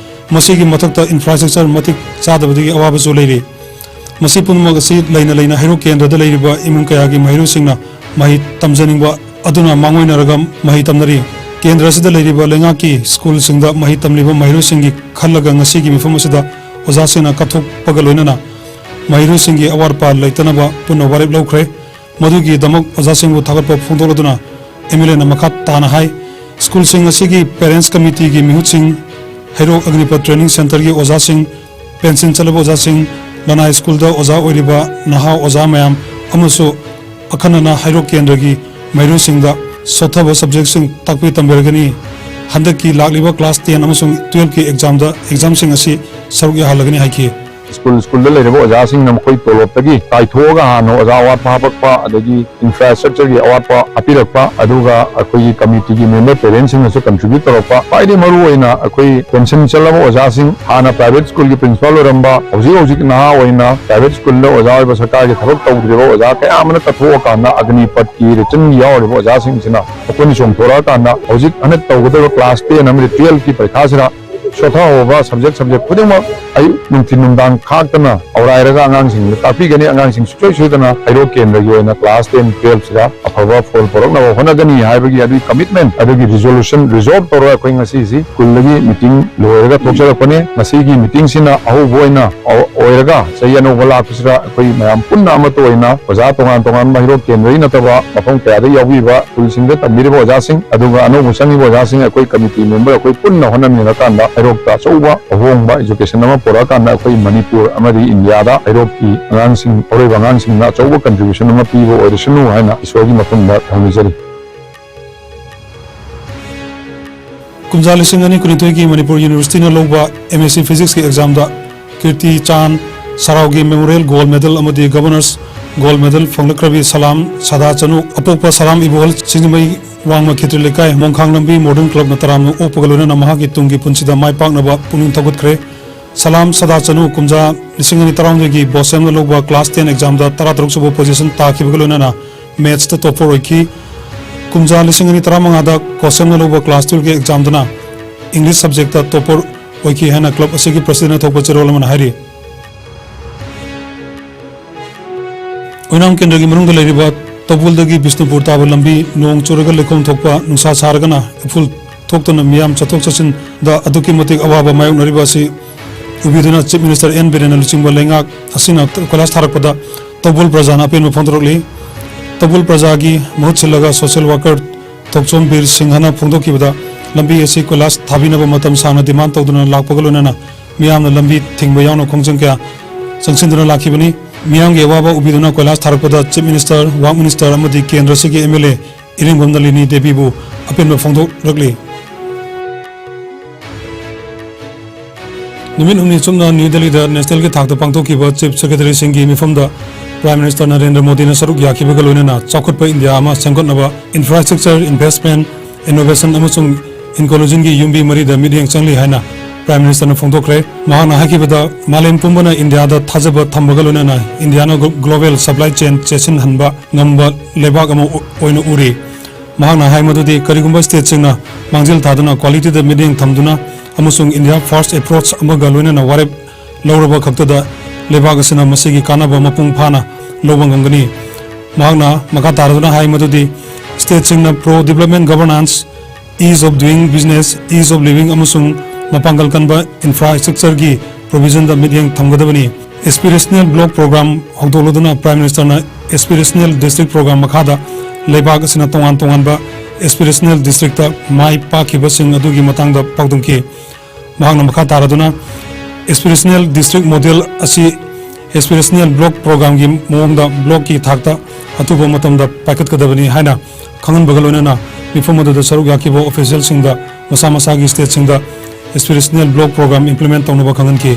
ꯃꯁꯤꯒꯤ ꯃꯊꯛꯇ ꯏꯟꯐ꯭ꯔꯥꯁ꯭ꯇ꯭ꯔꯛꯆꯔ ꯃꯇꯤꯛ ꯆꯥꯗꯕꯗꯒꯤ ꯑꯋꯥꯕꯁꯨ ꯂꯩꯔꯤ꯫ ꯃꯁꯤ ꯄꯨꯝꯅꯃꯛ ꯑꯁꯤ ꯂꯩꯅ ꯂꯩꯅ ꯍꯩꯔꯣꯛ ꯀꯦꯟꯗ꯭ꯔꯗ ꯂꯩꯔꯤꯕ ꯏꯃꯨꯡ ꯀꯌꯥꯒꯤ ꯃꯍꯩꯔꯣꯏꯁꯤꯡꯅ ꯃꯍꯩ ꯇꯝꯖꯅꯤꯡꯕ ꯑꯗꯨꯅ ꯃꯥꯡꯑꯣꯏꯅꯔꯒ ꯃꯍꯩ ꯇꯝꯅꯔꯤ꯫ ꯀꯦꯟꯗ꯭ꯔ ꯑꯁꯤꯗ ꯂꯩꯔꯤꯕ ꯂꯩꯉꯥꯛꯀꯤ ꯁ꯭ꯀꯨꯜꯁꯤꯡꯗ ꯃꯍꯩ ꯇꯝꯂꯤꯕ ꯃꯍꯩꯔꯣꯏꯁꯤꯡꯒꯤ ꯈꯜꯂꯒ ꯉꯁꯤꯒꯤ ꯃꯤꯐꯝ ꯑꯁꯤꯗ ꯑꯣꯖꯥꯁꯤꯡꯅ ꯀꯠꯊꯣꯛꯄꯒ ꯂꯣꯏꯅꯅ ꯃꯍꯩꯔꯣꯏꯁꯤꯡꯒꯤ ꯑꯋꯥꯠ ꯑꯄꯥ ꯂꯩꯇꯅꯕ ꯄꯨꯟꯅ ꯋꯥꯔꯦꯞ ꯂꯧꯈ꯭ꯔꯦ꯫ ꯃꯗꯨꯒꯤꯗꯃꯛ ꯑꯣꯖꯥꯁꯤꯡꯕꯨ ꯊꯥꯒꯠꯄ ꯐꯣꯡꯗꯣꯛꯂꯗꯨꯅ ꯑꯦꯝ ꯑꯦꯜ ꯑꯦꯅ ꯃꯈꯥ ꯇꯥꯅ ꯍꯥꯏ, ꯁ꯭ꯀꯨꯜꯁꯤꯡ ꯑꯁꯤꯒꯤ ꯄꯦꯔꯦꯟꯁ ꯀꯃꯤꯇꯤꯒꯤ ꯃꯤꯍꯨꯠꯁꯤꯡ, ꯍꯩꯔꯣꯛ ꯑꯒꯅꯤꯄꯠ ꯇ꯭ꯔꯦꯅꯤꯡ ꯁꯦꯟꯇꯔꯒꯤ ꯑꯣꯖꯥꯁꯤꯡ, ꯄꯦꯟꯁꯤꯟ ꯆꯠꯂꯕ ꯑꯣꯖꯥꯁꯤꯡ, ꯂꯅꯥꯏ ꯁ꯭ꯀꯨꯜꯗ ꯑꯣꯖꯥ ꯑꯣꯏꯔꯤꯕ ꯅꯍꯥ ꯑꯣꯖꯥ ꯃꯌꯥꯝ ꯑꯃꯁꯨ ꯑꯈꯟꯅꯅ ꯍꯩꯔꯣꯛ ꯀꯦꯟꯗ꯭ꯔꯒꯤ ꯃꯍꯩꯔꯣꯏꯁꯤꯡꯗ ꯁꯣꯠꯊꯕ ꯁꯕꯖꯦꯛꯁꯤꯡ ꯇꯥꯛꯄꯤ ꯇꯝꯕꯤꯔꯒꯅꯤ꯫ ꯍꯟꯗꯛꯀꯤ ꯂꯥꯛꯂꯤꯕ ꯀ꯭ꯂꯥꯁ ꯇꯦꯟ ꯑꯃꯁꯨꯡ ꯇꯨꯌꯦꯜꯐꯀꯤ ꯑꯦꯛꯖꯥꯝꯗ ꯑꯦꯛꯖꯥꯝꯁꯤꯡ ꯑꯁꯤ ꯁꯔꯨꯛ ꯌꯥꯍꯜꯂꯒꯅꯤ ꯍꯥꯏꯈꯤ꯫ ꯁ꯭ꯀꯨꯜ ꯁ꯭ꯀꯨꯜꯗ ꯂꯩꯔꯤꯕ ꯑꯣꯖꯥꯁꯤꯡꯅ ꯃꯈꯣꯏ ꯇꯣꯂꯣꯞꯇꯒꯤ ꯀꯥꯏꯊꯣꯛꯑꯒ ꯍꯥꯟꯅ ꯑꯣꯖꯥ ꯑꯋꯥꯠꯄ ꯍꯥꯞꯄꯛꯄ, ꯑꯗꯒꯤ ꯏꯟꯐ꯭ꯔꯥꯁ꯭ꯇ꯭ꯔꯛꯆꯔꯒꯤ ꯑꯋꯥꯠꯄ ꯍꯥꯞꯄꯤꯔꯛꯄ, ꯑꯗꯨꯒ ꯑꯩꯈꯣꯏꯒꯤ ꯀꯃꯤꯇꯤꯒꯤ ꯃꯦꯝꯕꯔ ꯄꯦꯔꯦꯟꯁꯁꯤꯡꯅꯁꯨ ꯀꯟꯇ꯭ꯔꯤꯕ꯭ꯌꯨꯠ ꯇꯧꯔꯛꯄ, ꯈ꯭ꯋꯥꯏꯗꯒꯤ ꯃꯔꯨ ꯑꯣꯏꯅ ꯑꯩꯈꯣꯏ ꯄꯦꯟꯁꯟ ꯆꯠꯂꯕ ꯑꯣꯖꯥꯁꯤꯡ, ꯍꯥꯟꯅ ꯄ꯭ꯔꯥꯏꯚꯦꯠ ꯁ꯭ꯀꯨꯜꯒꯤ ꯄ꯭ꯔꯤꯟꯁꯤꯄꯥꯜ ꯑꯣꯏꯔꯝꯕ, ꯍꯧꯖꯤꯛ ꯍꯧꯖꯤꯛ ꯅꯍꯥ ꯑꯣꯏꯅ ꯄ꯭ꯔꯥꯏꯚꯦꯠ ꯁ꯭ꯀꯨꯜꯗ ꯑꯣꯖꯥ ꯑꯣꯏꯕ, ꯁꯔꯀꯥꯔꯒꯤ ꯊꯕꯛ ꯇꯧꯗ꯭ꯔꯤꯕ ꯑꯣꯖꯥ ꯀꯌꯥ ꯑꯃꯅ ꯀꯠꯊꯣꯛꯑꯀꯥꯟꯗ ꯑꯒꯅꯤꯄꯠꯀꯤ ꯔꯦꯇꯤꯟꯒꯤ ꯌꯥꯎꯔꯤꯕ ꯑꯣꯖꯥꯁꯤꯡꯁꯤꯅ ꯑꯩꯈꯣꯏꯅ ꯆꯣꯡꯊꯣꯔꯛꯑꯀꯥꯟꯗ ꯍꯧꯖꯤꯛ ꯍꯟꯗꯛ ꯇꯧꯒꯗꯕ ꯀ꯭ꯂꯥꯁ ꯇꯦꯟ ꯑꯃꯗꯤ ꯇꯨꯌꯦꯜꯐꯀꯤ ꯄꯔꯤꯈꯥꯁꯤꯗ ꯁꯣꯊꯍꯧꯕ ꯁꯕꯖꯦꯛ ꯁꯕꯖꯦꯛ ꯈꯨꯗꯤꯡꯃꯛ ꯑꯌꯨꯛ ꯅꯨꯡꯊꯤꯟ ꯅꯨꯡꯗꯥꯡ ꯈꯥꯛꯇꯅ ꯑꯧꯔꯥꯏꯔꯒ ꯑꯉꯥꯡꯁꯤꯡꯗ ꯇꯥꯛꯄꯤꯒꯅꯤ꯫ ꯑꯉꯥꯡꯁꯤꯡ ꯁꯨꯡꯁꯣꯏ ꯁꯣꯏꯗꯅ ꯍꯩꯔꯣꯛ ꯀꯦꯟꯗ꯭ꯔꯒꯤ ꯑꯣꯏꯅ ꯀ꯭ꯂꯥꯁ ꯇꯦꯟ ꯇꯨꯌꯦꯜꯐꯁꯤꯗ ꯑꯐꯕ ꯐꯣꯜ ꯄꯨꯔꯛꯅꯕ ꯍꯣꯠꯅꯒꯅꯤ ꯍꯥꯏꯕꯒꯤ ꯑꯗꯨꯒꯤ ꯀꯃꯤꯠꯃꯦꯟ, ꯑꯗꯨꯒꯤ ꯔꯤꯖꯣꯂꯨꯁꯟ ꯔꯤꯖꯣꯜꯕ ꯇꯧꯔꯒ ꯑꯩꯈꯣꯏ ꯉꯁꯤꯁꯤ ꯁ꯭ꯀꯨꯜꯗꯒꯤ ꯃꯤꯇꯤꯡ ꯂꯣꯏꯔꯒ ꯊꯣꯛꯆꯔꯛꯄꯅꯤ꯫ ꯉꯁꯤꯒꯤ ꯃꯤꯇꯤꯡꯁꯤꯅ ꯑꯍꯧꯕ ꯑꯣꯏꯅ ꯑꯣꯏꯔꯒ ꯆꯍꯤ ꯑꯅꯧꯕ ꯂꯥꯛꯄꯁꯤꯗ ꯑꯩꯈꯣꯏ ꯃꯌꯥꯝ ꯄꯨꯟꯅ ꯑꯃꯠꯇ ꯑꯣꯏꯅ ꯑꯣꯖꯥ ꯇꯣꯉꯥꯟ ꯇꯣꯉꯥꯟꯕ ꯍꯩꯔꯣꯛ ꯀꯦꯟꯗ꯭ꯔꯒꯤ ꯅꯠꯇꯕ ꯃꯐꯝ ꯀꯌꯥꯗ ꯌꯥꯎꯕꯤꯕ ꯁ꯭ꯀꯨꯜꯁꯤꯡꯗ ꯇꯝꯕꯤꯔꯤꯕ ꯑꯣꯖꯥꯁꯤꯡ, ꯑꯗꯨꯒ ꯑꯅꯧꯕ ꯆꯪꯉꯤꯕ ꯑꯣꯖꯥꯁꯤꯡ, ꯑꯩꯈꯣꯏ ꯀꯃꯤꯇꯤ ꯃꯦꯝꯕꯔ ꯑꯩꯈꯣꯏ ꯄꯨꯟꯅ ꯍꯣꯠꯅꯃꯤꯟꯅꯔꯀꯥꯟꯗ ꯍꯩꯔꯣꯛꯇ ꯑꯆꯧꯕ ꯑꯍꯣꯡꯕ ꯏꯖꯨꯀꯦꯁꯟ ꯑꯃ ꯄꯨꯔꯛꯑꯀꯥꯟꯗ ꯑꯩꯈꯣꯏ ꯃꯅꯤꯄꯨꯔ ꯑꯃꯗꯤ ꯏꯟꯗꯤꯌꯥꯗ ꯍꯩꯔꯣꯛꯀꯤ ꯑꯉꯥꯡꯁꯤꯡ, ꯑꯔꯣꯏꯕ ꯑꯉꯥꯡꯁꯤꯡꯅ ꯑꯆꯧꯕ ꯀꯟꯇ꯭ꯔꯤꯕ꯭ꯌꯨꯁꯟ ꯑꯃ ꯄꯤꯕ ꯑꯣꯏꯔꯁꯅꯨ ꯍꯥꯏꯅ ꯏꯁꯣꯔꯒꯤ ꯃꯐꯝꯗ ꯊꯧꯅꯤꯖꯔꯤ꯫ ꯀꯨꯝꯖꯥ ꯂꯤꯁꯤꯡ ꯑꯅꯤ ꯀꯨꯟꯅꯤꯊꯣꯏꯒꯤ ꯃꯅꯤꯄꯨꯔ ꯌꯨꯅꯤꯚꯔꯁꯤꯇꯤꯅ ꯂꯧꯕ ꯑꯦꯝ ꯑꯦꯁ ꯁꯤ ꯐꯤꯖꯤꯛꯁꯀꯤ ꯑꯦꯛꯖꯥꯝꯗ ꯀꯤꯔꯇꯤ ꯆꯥꯟ ꯁꯔꯥꯎꯒꯤ ꯃꯦꯃꯣꯔꯤꯌꯦꯜ ꯒꯣꯜꯗ ꯃꯦꯗꯜ ꯑꯃꯗꯤ ꯒꯕꯔꯅꯔꯁ ꯒꯣꯜꯗ ꯃꯦꯗꯜ ꯐꯪꯂꯛꯈ꯭ꯔꯕꯤ ꯁꯂꯥꯝ ꯁꯗꯥ ꯆꯅꯨ, ꯑꯄꯣꯛꯄ ꯁꯂꯥꯝ ꯏꯕꯣꯍꯜ, ꯁꯤꯡꯖꯃꯩ ꯋꯥꯡꯃ ꯈꯦꯇ꯭ꯔꯤ ꯂꯩꯀꯥꯏ, ꯃꯣꯡꯈꯥꯡ ꯂꯝꯕꯤ ꯃꯣꯗꯔꯟ ꯀ꯭ꯂꯕꯅ ꯇꯔꯥꯝꯅ ꯑꯣꯛꯄꯒ ꯂꯣꯏꯅꯅ ꯃꯍꯥꯛꯀꯤ ꯇꯨꯡꯒꯤ ꯄꯨꯟꯁꯤꯗ ꯃꯥꯏ ꯄꯥꯛꯅꯕ ꯄꯨꯛꯅꯤꯡ ꯊꯧꯒꯠꯈ꯭ꯔꯦ꯫ ꯁꯂꯥꯝ ꯁꯗꯥ ꯆꯅꯨ ꯀꯨꯝꯖꯥ ꯂꯤꯁꯤꯡ ꯑꯅꯤ ꯇꯔꯥꯍꯨꯝꯗꯣꯏꯒꯤ ꯕꯣꯁꯦꯝꯅ ꯂꯧꯕ ꯀ꯭ꯂꯥꯁ ꯇꯦꯟ ꯑꯦꯛꯖꯥꯝꯗ ꯇꯔꯥꯇꯔꯨꯛ ꯁꯨꯕ ꯄꯣꯖꯤꯁꯟ ꯇꯥꯈꯤꯕꯒ ꯂꯣꯏꯅꯅ ꯃꯦꯠꯁꯇ ꯇꯣꯞꯄꯔ ꯑꯣꯏꯈꯤ꯫ ꯀꯨꯝꯖꯥ ꯂꯤꯁꯤꯡ ꯑꯅꯤ ꯇꯔꯥꯃꯉꯥꯗ ꯀꯣꯁꯦꯝꯅ ꯂꯧꯕ ꯀ꯭ꯂꯥꯁ ꯇꯨꯌꯦꯜꯐꯀꯤ ꯑꯦꯛꯖꯥꯝꯗꯅ ꯏꯪꯂꯤꯁ ꯁꯕꯖꯦꯛꯇ ꯇꯣꯞꯄꯔ ꯑꯣꯏꯈꯤ ꯍꯥꯏꯅ ꯀ꯭ꯂꯕ ꯑꯁꯤꯒꯤ ꯄ꯭ꯔꯁꯤꯗꯦꯟꯅ ꯊꯣꯛꯄ ꯆꯦꯔꯣꯜ ꯑꯃꯅ ꯍꯥꯏꯔꯤ꯫ ꯑꯣꯏꯅꯥꯝ ꯀꯦꯟꯗ꯭ꯔꯒꯤ ꯃꯅꯨꯡꯗ ꯂꯩꯔꯤꯕ ꯇꯧꯕꯨꯜꯗꯒꯤ ꯕꯤꯁꯅꯨꯄꯨꯔ ꯇꯥꯕ ꯂꯝꯕꯤ ꯅꯣꯡ ꯆꯨꯔꯒ ꯂꯩꯈꯣꯝ ꯊꯣꯛꯄ, ꯅꯨꯡꯁꯥ ꯁꯥꯔꯒꯅ ꯏꯐꯨꯜ ꯊꯣꯛꯇꯨꯅ ꯃꯤꯌꯥꯝ ꯆꯠꯊꯣꯛ ꯆꯠꯁꯤꯟꯗ ꯑꯗꯨꯛꯀꯤ ꯃꯇꯤꯛ ꯑꯋꯥꯕ ꯃꯥꯌꯣꯛꯅꯔꯤꯕ ꯑꯁꯤ ꯎꯕꯤꯗꯨꯅ Chief Minister N Birenꯅ ꯂꯨꯆꯤꯡꯕ ꯂꯩꯉꯥꯛ ꯑꯁꯤꯅ ꯀꯣꯏꯂꯥꯁ ꯊꯥꯔꯛꯄꯗ ꯇꯧꯕꯨꯜ ꯄ꯭ꯔꯖꯥꯅ ꯑꯄꯦꯟꯕ ꯐꯣꯡꯗꯣꯔꯛꯂꯤ꯫ ꯇꯧꯕꯨꯜ ꯄ꯭ꯔꯖꯥꯒꯤ ꯃꯍꯨꯠ ꯁꯤꯜꯂꯒ social worker ꯊꯣꯛꯆꯣꯝ ꯕꯤꯔ ꯁꯤꯡꯍꯅ ꯐꯣꯡꯗꯣꯛꯈꯤꯕꯗ, ꯂꯝꯕꯤ ꯑꯁꯤ ꯀꯣꯏꯂꯥꯁ ꯊꯥꯕꯤꯅꯕ ꯃꯇꯝ ꯁꯥꯡꯅ demand ꯇꯧꯗꯨꯅ ꯂꯥꯛꯄꯒ ꯂꯣꯏꯅꯅ ꯃꯤꯌꯥꯝꯅ ꯂꯝꯕꯤ ꯊꯤꯡꯕ ꯌꯥꯎꯅ ꯈꯣꯡꯖꯪ ꯀꯌꯥ ꯆꯪꯁꯤꯟꯗꯨꯅ ꯂꯥꯛꯈꯤꯕꯅꯤ꯫ ꯃꯤꯌꯥꯝꯒꯤ ꯑꯋꯥꯕ ꯎꯕꯤꯗꯨꯅ ꯀꯣꯏꯂꯥꯁ ꯊꯥꯔꯛꯄꯗ Chief Minister, Work Minister ꯑꯃꯗꯤ ꯀꯦꯟꯗ꯭ꯔ ꯑꯁꯤꯒꯤ M L A ꯏꯔꯦꯡꯕꯝ ꯅꯂꯤꯅꯤ ꯗꯦꯕꯤꯕꯨ ꯑꯄꯦꯟꯕ ꯐꯣꯡꯗꯣꯛꯂꯛꯂꯤ꯫ ꯅꯨꯃꯤꯠ ꯍꯨꯝꯅꯤ ꯆꯨꯞꯅ ꯅ꯭ꯌꯨ ꯗꯦꯜꯂꯤꯗ nationalꯒꯤ ꯊꯥꯛꯇ ꯄꯥꯡꯊꯣꯛꯈꯤꯕ Chief Secretaryꯁꯤꯡꯒꯤ ꯃꯤꯐꯝꯗ Prime Minister ꯅꯔꯦꯟꯗ꯭ꯔ ꯃꯣꯗꯤꯅ ꯁꯔꯨꯛ ꯌꯥꯈꯤꯕꯒ ꯂꯣꯏꯅꯅ ꯆꯥꯎꯈꯠꯄ ꯏꯟꯗꯤꯌꯥ ꯑꯃ ꯁꯦꯝꯒꯠꯅꯕ infrastructure investment, innovation ꯑꯃꯁꯨꯡ inclusionꯒꯤ ꯌꯨꯝꯕꯤ ꯃꯔꯤꯗ ꯃꯤꯠꯌꯦꯡ ꯆꯪꯂꯤ ꯍꯥꯏꯅ Prime Ministerꯅ ꯐꯣꯡꯗꯣꯛꯈ꯭ꯔꯦ꯫ ꯃꯍꯥꯛꯅ ꯍꯥꯏꯈꯤꯕꯗ, ꯃꯥꯂꯦꯝ ꯄꯨꯝꯕꯅ ꯏꯟꯗꯤꯌꯥꯗ ꯊꯥꯖꯕ ꯊꯝꯕꯒ ꯂꯣꯏꯅꯅ ꯏꯟꯗꯤꯌꯥꯅ glo-, global supply chain ꯆꯦꯠꯁꯤꯟꯍꯟꯕ ꯉꯝꯕ ꯂꯩꯕꯥꯛ ꯑꯃ ꯑꯣ-, ꯑꯣꯏꯅ ꯎꯔꯤ꯫ ꯃꯍꯥꯛꯅ ꯍꯥꯏ ꯃꯗꯨꯗꯤ ꯀꯔꯤꯒꯨꯝꯕ stateꯁꯤꯡꯅ ꯃꯥꯡꯖꯤꯜ ꯊꯥꯗꯨꯅ qualityꯗ ꯃꯤꯠꯌꯦꯡ ꯊꯝꯗꯨꯅ ꯑꯃꯁꯨꯡ India First approach ꯑꯃꯒ ꯂꯣꯏꯅꯅ ꯋꯥꯔꯦꯞ ꯂꯧꯔꯕ ꯈꯛꯇꯗ ꯂꯩꯕꯥꯛ ꯑꯁꯤꯅ ꯃꯁꯤꯒꯤ ꯀꯥꯟꯅꯕ ꯃꯄꯨꯡ ꯐꯥꯅ ꯂꯧꯕ ꯉꯝꯒꯅꯤ꯫ ꯃꯍꯥꯛꯅ ꯃꯈꯥ ꯇꯥꯔꯗꯨꯅ ꯍꯥꯏ ꯃꯗꯨꯗꯤ stateꯁꯤꯡꯅ pro development governance, ease of doing business, ease of living ꯑꯃꯁꯨꯡ ꯃꯄꯥꯡꯒꯜ ꯀꯟꯕ infrastructureꯒꯤ provisionꯗ ꯃꯤꯠꯌꯦꯡ ꯊꯝꯒꯗꯕꯅꯤ꯫ Aspirational Block Program ꯍꯧꯗꯣꯛꯂꯗꯨꯅ Prime Ministerꯅ Aspirational District Program ꯃꯈꯥꯗ ꯂꯩꯕꯥꯛ ꯑꯁꯤꯅ ꯇꯣꯉꯥꯟ ꯇꯣꯉꯥꯟꯕ aspirational districtꯇ ꯃꯥꯏ ꯄꯥꯛꯈꯤꯕꯁꯤꯡ ꯑꯗꯨꯒꯤ ꯃꯇꯥꯡꯗ ꯄꯥꯎꯗꯝꯈꯤ꯫ ꯃꯍꯥꯛꯅ ꯃꯈꯥ ꯇꯥꯔꯗꯨꯅ Aspirational District Model ꯑꯁꯤ Aspirational Block Programꯒꯤ ꯃꯑꯣꯡꯗ blockꯀꯤ ꯊꯥꯛꯇ ꯑꯊꯨꯕ ꯃꯇꯝꯗ ꯄꯥꯏꯈꯠꯀꯗꯕꯅꯤ ꯍꯥꯏꯅ ꯈꯪꯍꯟꯕꯒ ꯂꯣꯏꯅꯅ ꯃꯤꯐꯝ ꯑꯗꯨꯗ ꯁꯔꯨꯛ ꯌꯥꯈꯤꯕ officialꯁꯤꯡꯗ ꯃꯁꯥ ꯃꯁꯥꯒꯤ stateꯁꯤꯡꯗ Aspirational Block Program implement ꯇꯧꯅꯕ ꯈꯪꯍꯟꯈꯤ꯫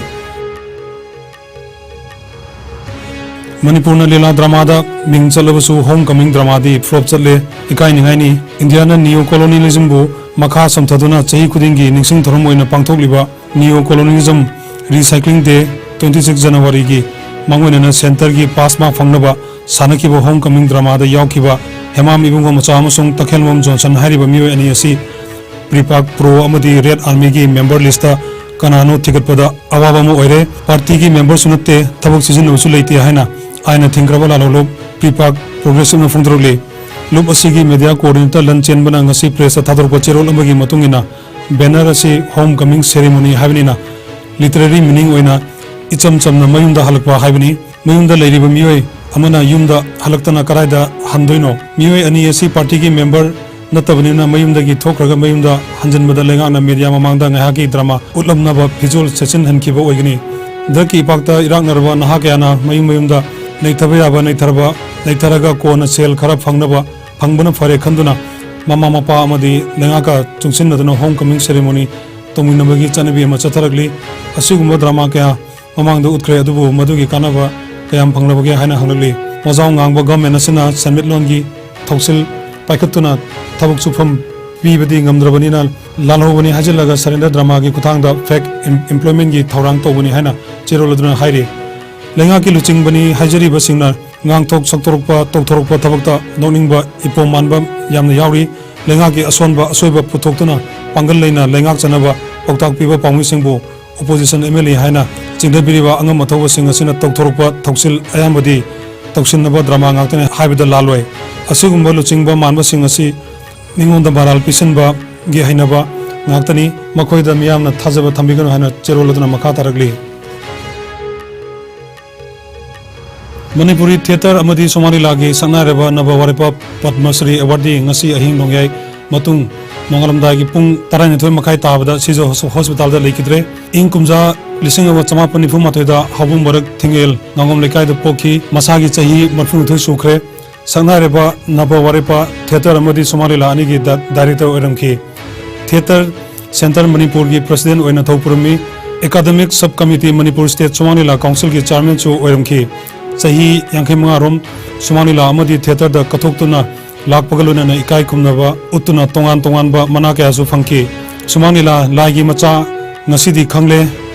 ꯃꯅꯤꯄꯨꯔꯅ ꯂꯤꯂꯥ dramaꯗ ꯃꯤꯡ ꯆꯠꯂꯕꯁꯨ Home Coming dramaꯗꯤ flop ꯆꯠꯂꯦ꯫ ꯏꯀꯥꯏꯅꯤꯡꯉꯥꯏꯅꯤ꯫ ꯏꯟꯗꯤꯌꯥꯅ neo colonialismꯕꯨ ꯃꯈꯥ ꯁꯝꯊꯗꯨꯅ ꯆꯍꯤ ꯈꯨꯗꯤꯡꯒꯤ ꯅꯤꯡꯁꯤꯡ ꯊꯧꯔꯝ ꯑꯣꯏꯅ ꯄꯥꯡꯊꯣꯛꯂꯤꯕ neo colonialism recycling day twenty six Januaryꯒꯤ ꯃꯥꯡꯑꯣꯏꯅꯅ centreꯒꯤ pass mark ꯐꯪꯅꯕ ꯁꯥꯟꯅꯈꯤꯕ Home Coming dramaꯗ ꯌꯥꯎꯈꯤꯕ ꯍꯦꯃꯥꯝ ꯏꯕꯨꯡꯉꯣ ꯃꯆꯥ ꯑꯃꯁꯨꯡ ꯇꯈꯦꯜꯕꯝ ꯖꯣꯟꯁꯟ ꯍꯥꯏꯔꯤꯕ ꯃꯤꯑꯣꯏ ꯑꯅꯤ ꯑꯁꯤ PREPAK, PRO ꯑꯃꯗꯤ Red Armyꯒꯤ member listꯇ ꯀꯅꯥꯅꯣ ꯊꯤꯒꯠꯄꯗ ꯑꯋꯥꯕ ꯑꯃ ꯑꯣꯏꯔꯦ꯫ Partyꯒꯤ memberꯁꯨ ꯅꯠꯇꯦ, ꯊꯕꯛ ꯁꯤꯖꯤꯟꯅꯕꯁꯨ ꯂꯩꯇꯦ ꯍꯥꯏꯅ ꯑꯥꯏꯟꯅ ꯊꯤꯡꯈ꯭ꯔꯕ ꯂꯥꯜꯍꯧꯂꯨꯞ PREPAK Progressiveꯅ ꯐꯣꯡꯗꯣꯔꯛꯂꯤ꯫ ꯂꯨꯞ ꯑꯁꯤꯒꯤ media coordinator ꯂꯟ ꯆꯦꯟꯕꯅ ꯉꯁꯤ pressꯇ ꯊꯥꯗꯣꯔꯛꯄ ꯆꯦꯔꯣꯜ ꯑꯃꯒꯤ ꯃꯇꯨꯡ ꯏꯟꯅ, banner ꯑꯁꯤ Home Coming Ceremony ꯍꯥꯏꯕꯅꯤꯅ, Literary meaning ꯑꯣꯏꯅ ꯏꯆꯝ ꯆꯝꯅ ꯃꯌꯨꯝꯗ ꯍꯜꯂꯛꯄ ꯍꯥꯏꯕꯅꯤ꯫ ꯃꯌꯨꯝꯗ ꯂꯩꯔꯤꯕ ꯃꯤꯑꯣꯏ ꯑꯃꯅ ꯌꯨꯝꯗ ꯍꯜꯂꯛꯇꯅ ꯀꯗꯥꯏꯗ ꯍꯟꯗꯣꯏꯅꯣ? ꯃꯤꯑꯣꯏ ꯑꯅꯤ ꯑꯁꯤ party ꯒꯤ member ꯅꯠꯇꯕꯅꯤꯅ ꯃꯌꯨꯝꯗꯒꯤ ꯊꯣꯛꯈ꯭ꯔꯒ ꯃꯌꯨꯝꯗ ꯍꯟꯖꯤꯟꯕꯗ ꯂꯩꯉꯥꯛꯅ media ꯃꯃꯥꯡꯗ ꯉꯥꯏꯍꯥꯛꯀꯤ drama ꯎꯠꯂꯝꯅꯕ ꯐꯤꯖꯣꯜ ꯁꯦꯠꯆꯤꯟꯍꯟꯈꯤꯕ ꯑꯣꯏꯒꯅꯤ꯫ ꯍꯟꯗꯛꯀꯤ ꯏꯄꯥꯛꯇ ꯏꯔꯥꯛꯅꯔꯕ ꯅꯍꯥ ꯀꯌꯥꯅ ꯃꯌꯨꯝ ꯃꯌꯨꯝꯗ ꯅꯩꯊꯕ ꯌꯥꯕ ꯅꯩꯊꯔꯕ, ꯅꯩꯊꯔꯒ ꯀꯣꯟꯅ ꯁꯦꯜ ꯈꯔ ꯐꯪꯅꯕ, ꯐꯪꯕꯅ ꯐꯔꯦ ꯈꯟꯗꯨꯅ ꯃꯃꯥ ꯃꯄꯥ ꯑꯃꯗꯤ ꯂꯩꯉꯥꯛꯀ ꯆꯨꯡꯁꯤꯟꯅꯗꯨꯅ home coming ceremony ꯇꯧꯃꯤꯟꯅꯕꯒꯤ ꯆꯠꯅꯕꯤ ꯑꯃ ꯆꯠꯊꯔꯛꯂꯤ꯫ ꯑꯁꯤꯒꯨꯝꯕ drama ꯀꯌꯥ ꯃꯃꯥꯡꯗ ꯎꯠꯈ꯭ꯔꯦ, ꯑꯗꯨꯕꯨ ꯃꯗꯨꯒꯤ ꯀꯥꯟꯅꯕ ꯀꯌꯥꯝ ꯐꯪꯂꯕꯒꯦ ꯍꯥꯏꯅ ꯍꯪꯂꯛꯂꯤ꯫ ꯋꯥꯖꯥꯎ ꯉꯥꯡꯕ government ꯑꯁꯤꯅ ꯁꯦꯟꯃꯤꯠꯂꯣꯟꯒꯤ ꯊꯧꯁꯤꯜ ꯄꯥꯏꯈꯠꯇꯨꯅ ꯊꯕꯛ ꯁꯨꯐꯝ ꯄꯤꯕꯗꯤ ꯉꯝꯗ꯭ꯔꯕꯅꯤꯅ ꯂꯥꯜꯍꯧꯕꯅꯤ ꯍꯥꯏꯖꯤꯜꯂꯒ surrender drama ꯒꯤ ꯈꯨꯠꯊꯥꯡꯗ fake em-, employment ꯀꯤ ꯊꯧꯔꯥꯡ ꯇꯧꯕꯅꯤ ꯍꯥꯏꯅ ꯆꯦꯔꯣꯜ ꯑꯗꯨꯅ ꯍꯥꯏꯔꯤ꯫ ꯂꯩꯉꯥꯛꯀꯤ ꯂꯨꯆꯤꯡꯕꯅꯤ ꯍꯥꯏꯖꯔꯤꯕꯁꯤꯡꯅ ꯉꯥꯡꯊꯣꯛ ꯁꯛꯇꯣꯔꯛꯄ, ꯇꯧꯊꯣꯔꯛꯄ ꯊꯕꯛꯇ ꯅꯣꯛꯅꯤꯡꯕ ꯏꯄꯣꯝ ꯃꯥꯟꯕ ꯌꯥꯝꯅ ꯌꯥꯎꯔꯤ꯫ ꯂꯩꯉꯥꯛꯀꯤ ꯑꯁꯣꯟꯕ ꯑꯁꯣꯏꯕ ꯄꯨꯊꯣꯛꯇꯨꯅ ꯄꯥꯡꯒꯜ ꯂꯩꯅ ꯂꯩꯉꯥꯛꯆꯅꯕ ꯄꯥꯎꯇꯥꯛ ꯄꯤꯕ ꯄꯥꯎꯃꯤꯁꯤꯡꯕꯨ opposition M L A ꯍꯥꯏꯅ ꯆꯤꯡꯅꯕꯤꯔꯤꯕ ꯑꯉꯝ ꯑꯊꯧꯕꯁꯤꯡ ꯑꯁꯤꯅ ꯇꯧꯊꯣꯔꯛꯄ ꯊꯧꯁꯤꯜ ꯑꯌꯥꯝꯕꯗꯤ ꯇꯧꯁꯤꯟꯅꯕ drama ꯉꯥꯛꯇꯅꯤ ꯍꯥꯏꯕꯗ ꯂꯥꯜꯂꯣꯏ꯫ ꯑꯁꯤꯒꯨꯝꯕ ꯂꯨꯆꯤꯡꯕ ꯃꯥꯟꯕꯁꯤꯡ ꯑꯁꯤ ꯃꯤꯉꯣꯟꯗ ꯃꯔꯥꯜ ꯄꯤꯁꯤꯟꯕꯒꯤ ꯍꯩꯅꯕ ꯉꯥꯛꯇꯅꯤ꯫ ꯃꯈꯣꯏꯗ ꯃꯤꯌꯥꯝꯅ ꯊꯥꯖꯕ ꯊꯝꯕꯤꯒꯅꯨ ꯍꯥꯏꯅ ꯆꯦꯔꯣꯜ ꯑꯗꯨꯅ ꯃꯈꯥ ꯇꯥꯔꯛꯂꯤ꯫ ꯃꯅꯤꯄꯨꯔꯤ theatre ꯑꯃꯗꯤ ꯁꯨꯃꯥꯡ ꯂꯤꯂꯥꯒꯤ ꯁꯛꯅꯥꯏꯔꯕ ꯅꯕ ꯋꯥꯔꯦꯄ ꯄꯗꯃꯁ꯭ꯔꯤ awardee ꯉꯁꯤ ꯑꯍꯤꯡ ꯅꯣꯡꯌꯥꯏ ꯃꯇꯨꯡ ꯅꯣꯡꯉꯥꯜꯂꯝꯗꯥꯏꯒꯤ ꯄꯨꯡ ꯇꯔꯥꯅꯤꯊꯣꯏ ꯃꯈꯥꯏ ꯇꯥꯕꯗ ꯁꯤꯖ ꯍꯣꯁ-, hospital ꯗ ꯂꯩꯈꯤꯗ꯭ꯔꯦ꯫ ꯏꯪ ꯀꯨꯝꯖꯥ ꯂꯤꯁꯤꯡ ꯑꯃ ꯆꯃꯥꯄꯟ ꯅꯤꯐꯨ ꯃꯥꯊꯣꯏꯗ ꯍꯥꯎꯕꯨꯝ ꯕꯔꯛ ꯊꯤꯡꯉꯦꯜ ꯉꯥꯉꯣꯝ ꯂꯩꯀꯥꯏꯗ ꯄꯣꯛꯈꯤ꯫ ꯃꯁꯥꯒꯤ ꯆꯍꯤ ꯃꯔꯤꯐꯨꯅꯤꯊꯣꯏ ꯁꯨꯈ꯭ꯔꯦ꯫ ꯁꯛꯅꯥꯏꯔꯕ ꯅꯕ ꯋꯥꯔꯦꯄ theatre ꯑꯃꯗꯤ ꯁꯨꯃꯥꯡ ꯂꯤꯂꯥ ꯑꯅꯤꯒꯤ ꯗ-, director ꯑꯣꯏꯔꯝꯈꯤ꯫ Theatre Centre ꯃꯅꯤꯄꯨꯔꯒꯤ president ꯑꯣꯏꯅ ꯊꯧ ꯄꯨꯔꯝꯃꯤ꯫ Academic Sub Committee Manipur State ꯁꯨꯃꯥꯡ ꯂꯤꯂꯥ Council ꯒꯤ chairman ꯁꯨ ꯑꯣꯏꯔꯝꯈꯤ꯫ ꯆꯍꯤ ꯌꯥꯡꯈꯩ ꯃꯉꯥ ꯔꯣꯝ ꯁꯨꯃꯥꯡ ꯂꯤꯂꯥ ꯑꯃꯗꯤ theatre ꯗ ꯀꯠꯊꯣꯛꯇꯨꯅ ꯂꯥꯛꯄꯒ ꯂꯣꯏꯅꯅ ꯏꯀꯥꯏ ꯈꯨꯝꯅꯕ ꯎꯠꯇꯨꯅ ꯇꯣꯉꯥꯟ ꯇꯣꯉꯥꯟꯕ ꯃꯅꯥ ꯀꯌꯥꯁꯨ ꯐꯪꯈꯤ꯫ ꯁꯨꯃꯥꯡ ꯂꯤꯂꯥ ꯂꯥꯏꯒꯤ ꯃꯆꯥ, ꯉꯁꯤꯗꯤ ꯈꯪꯂꯦ,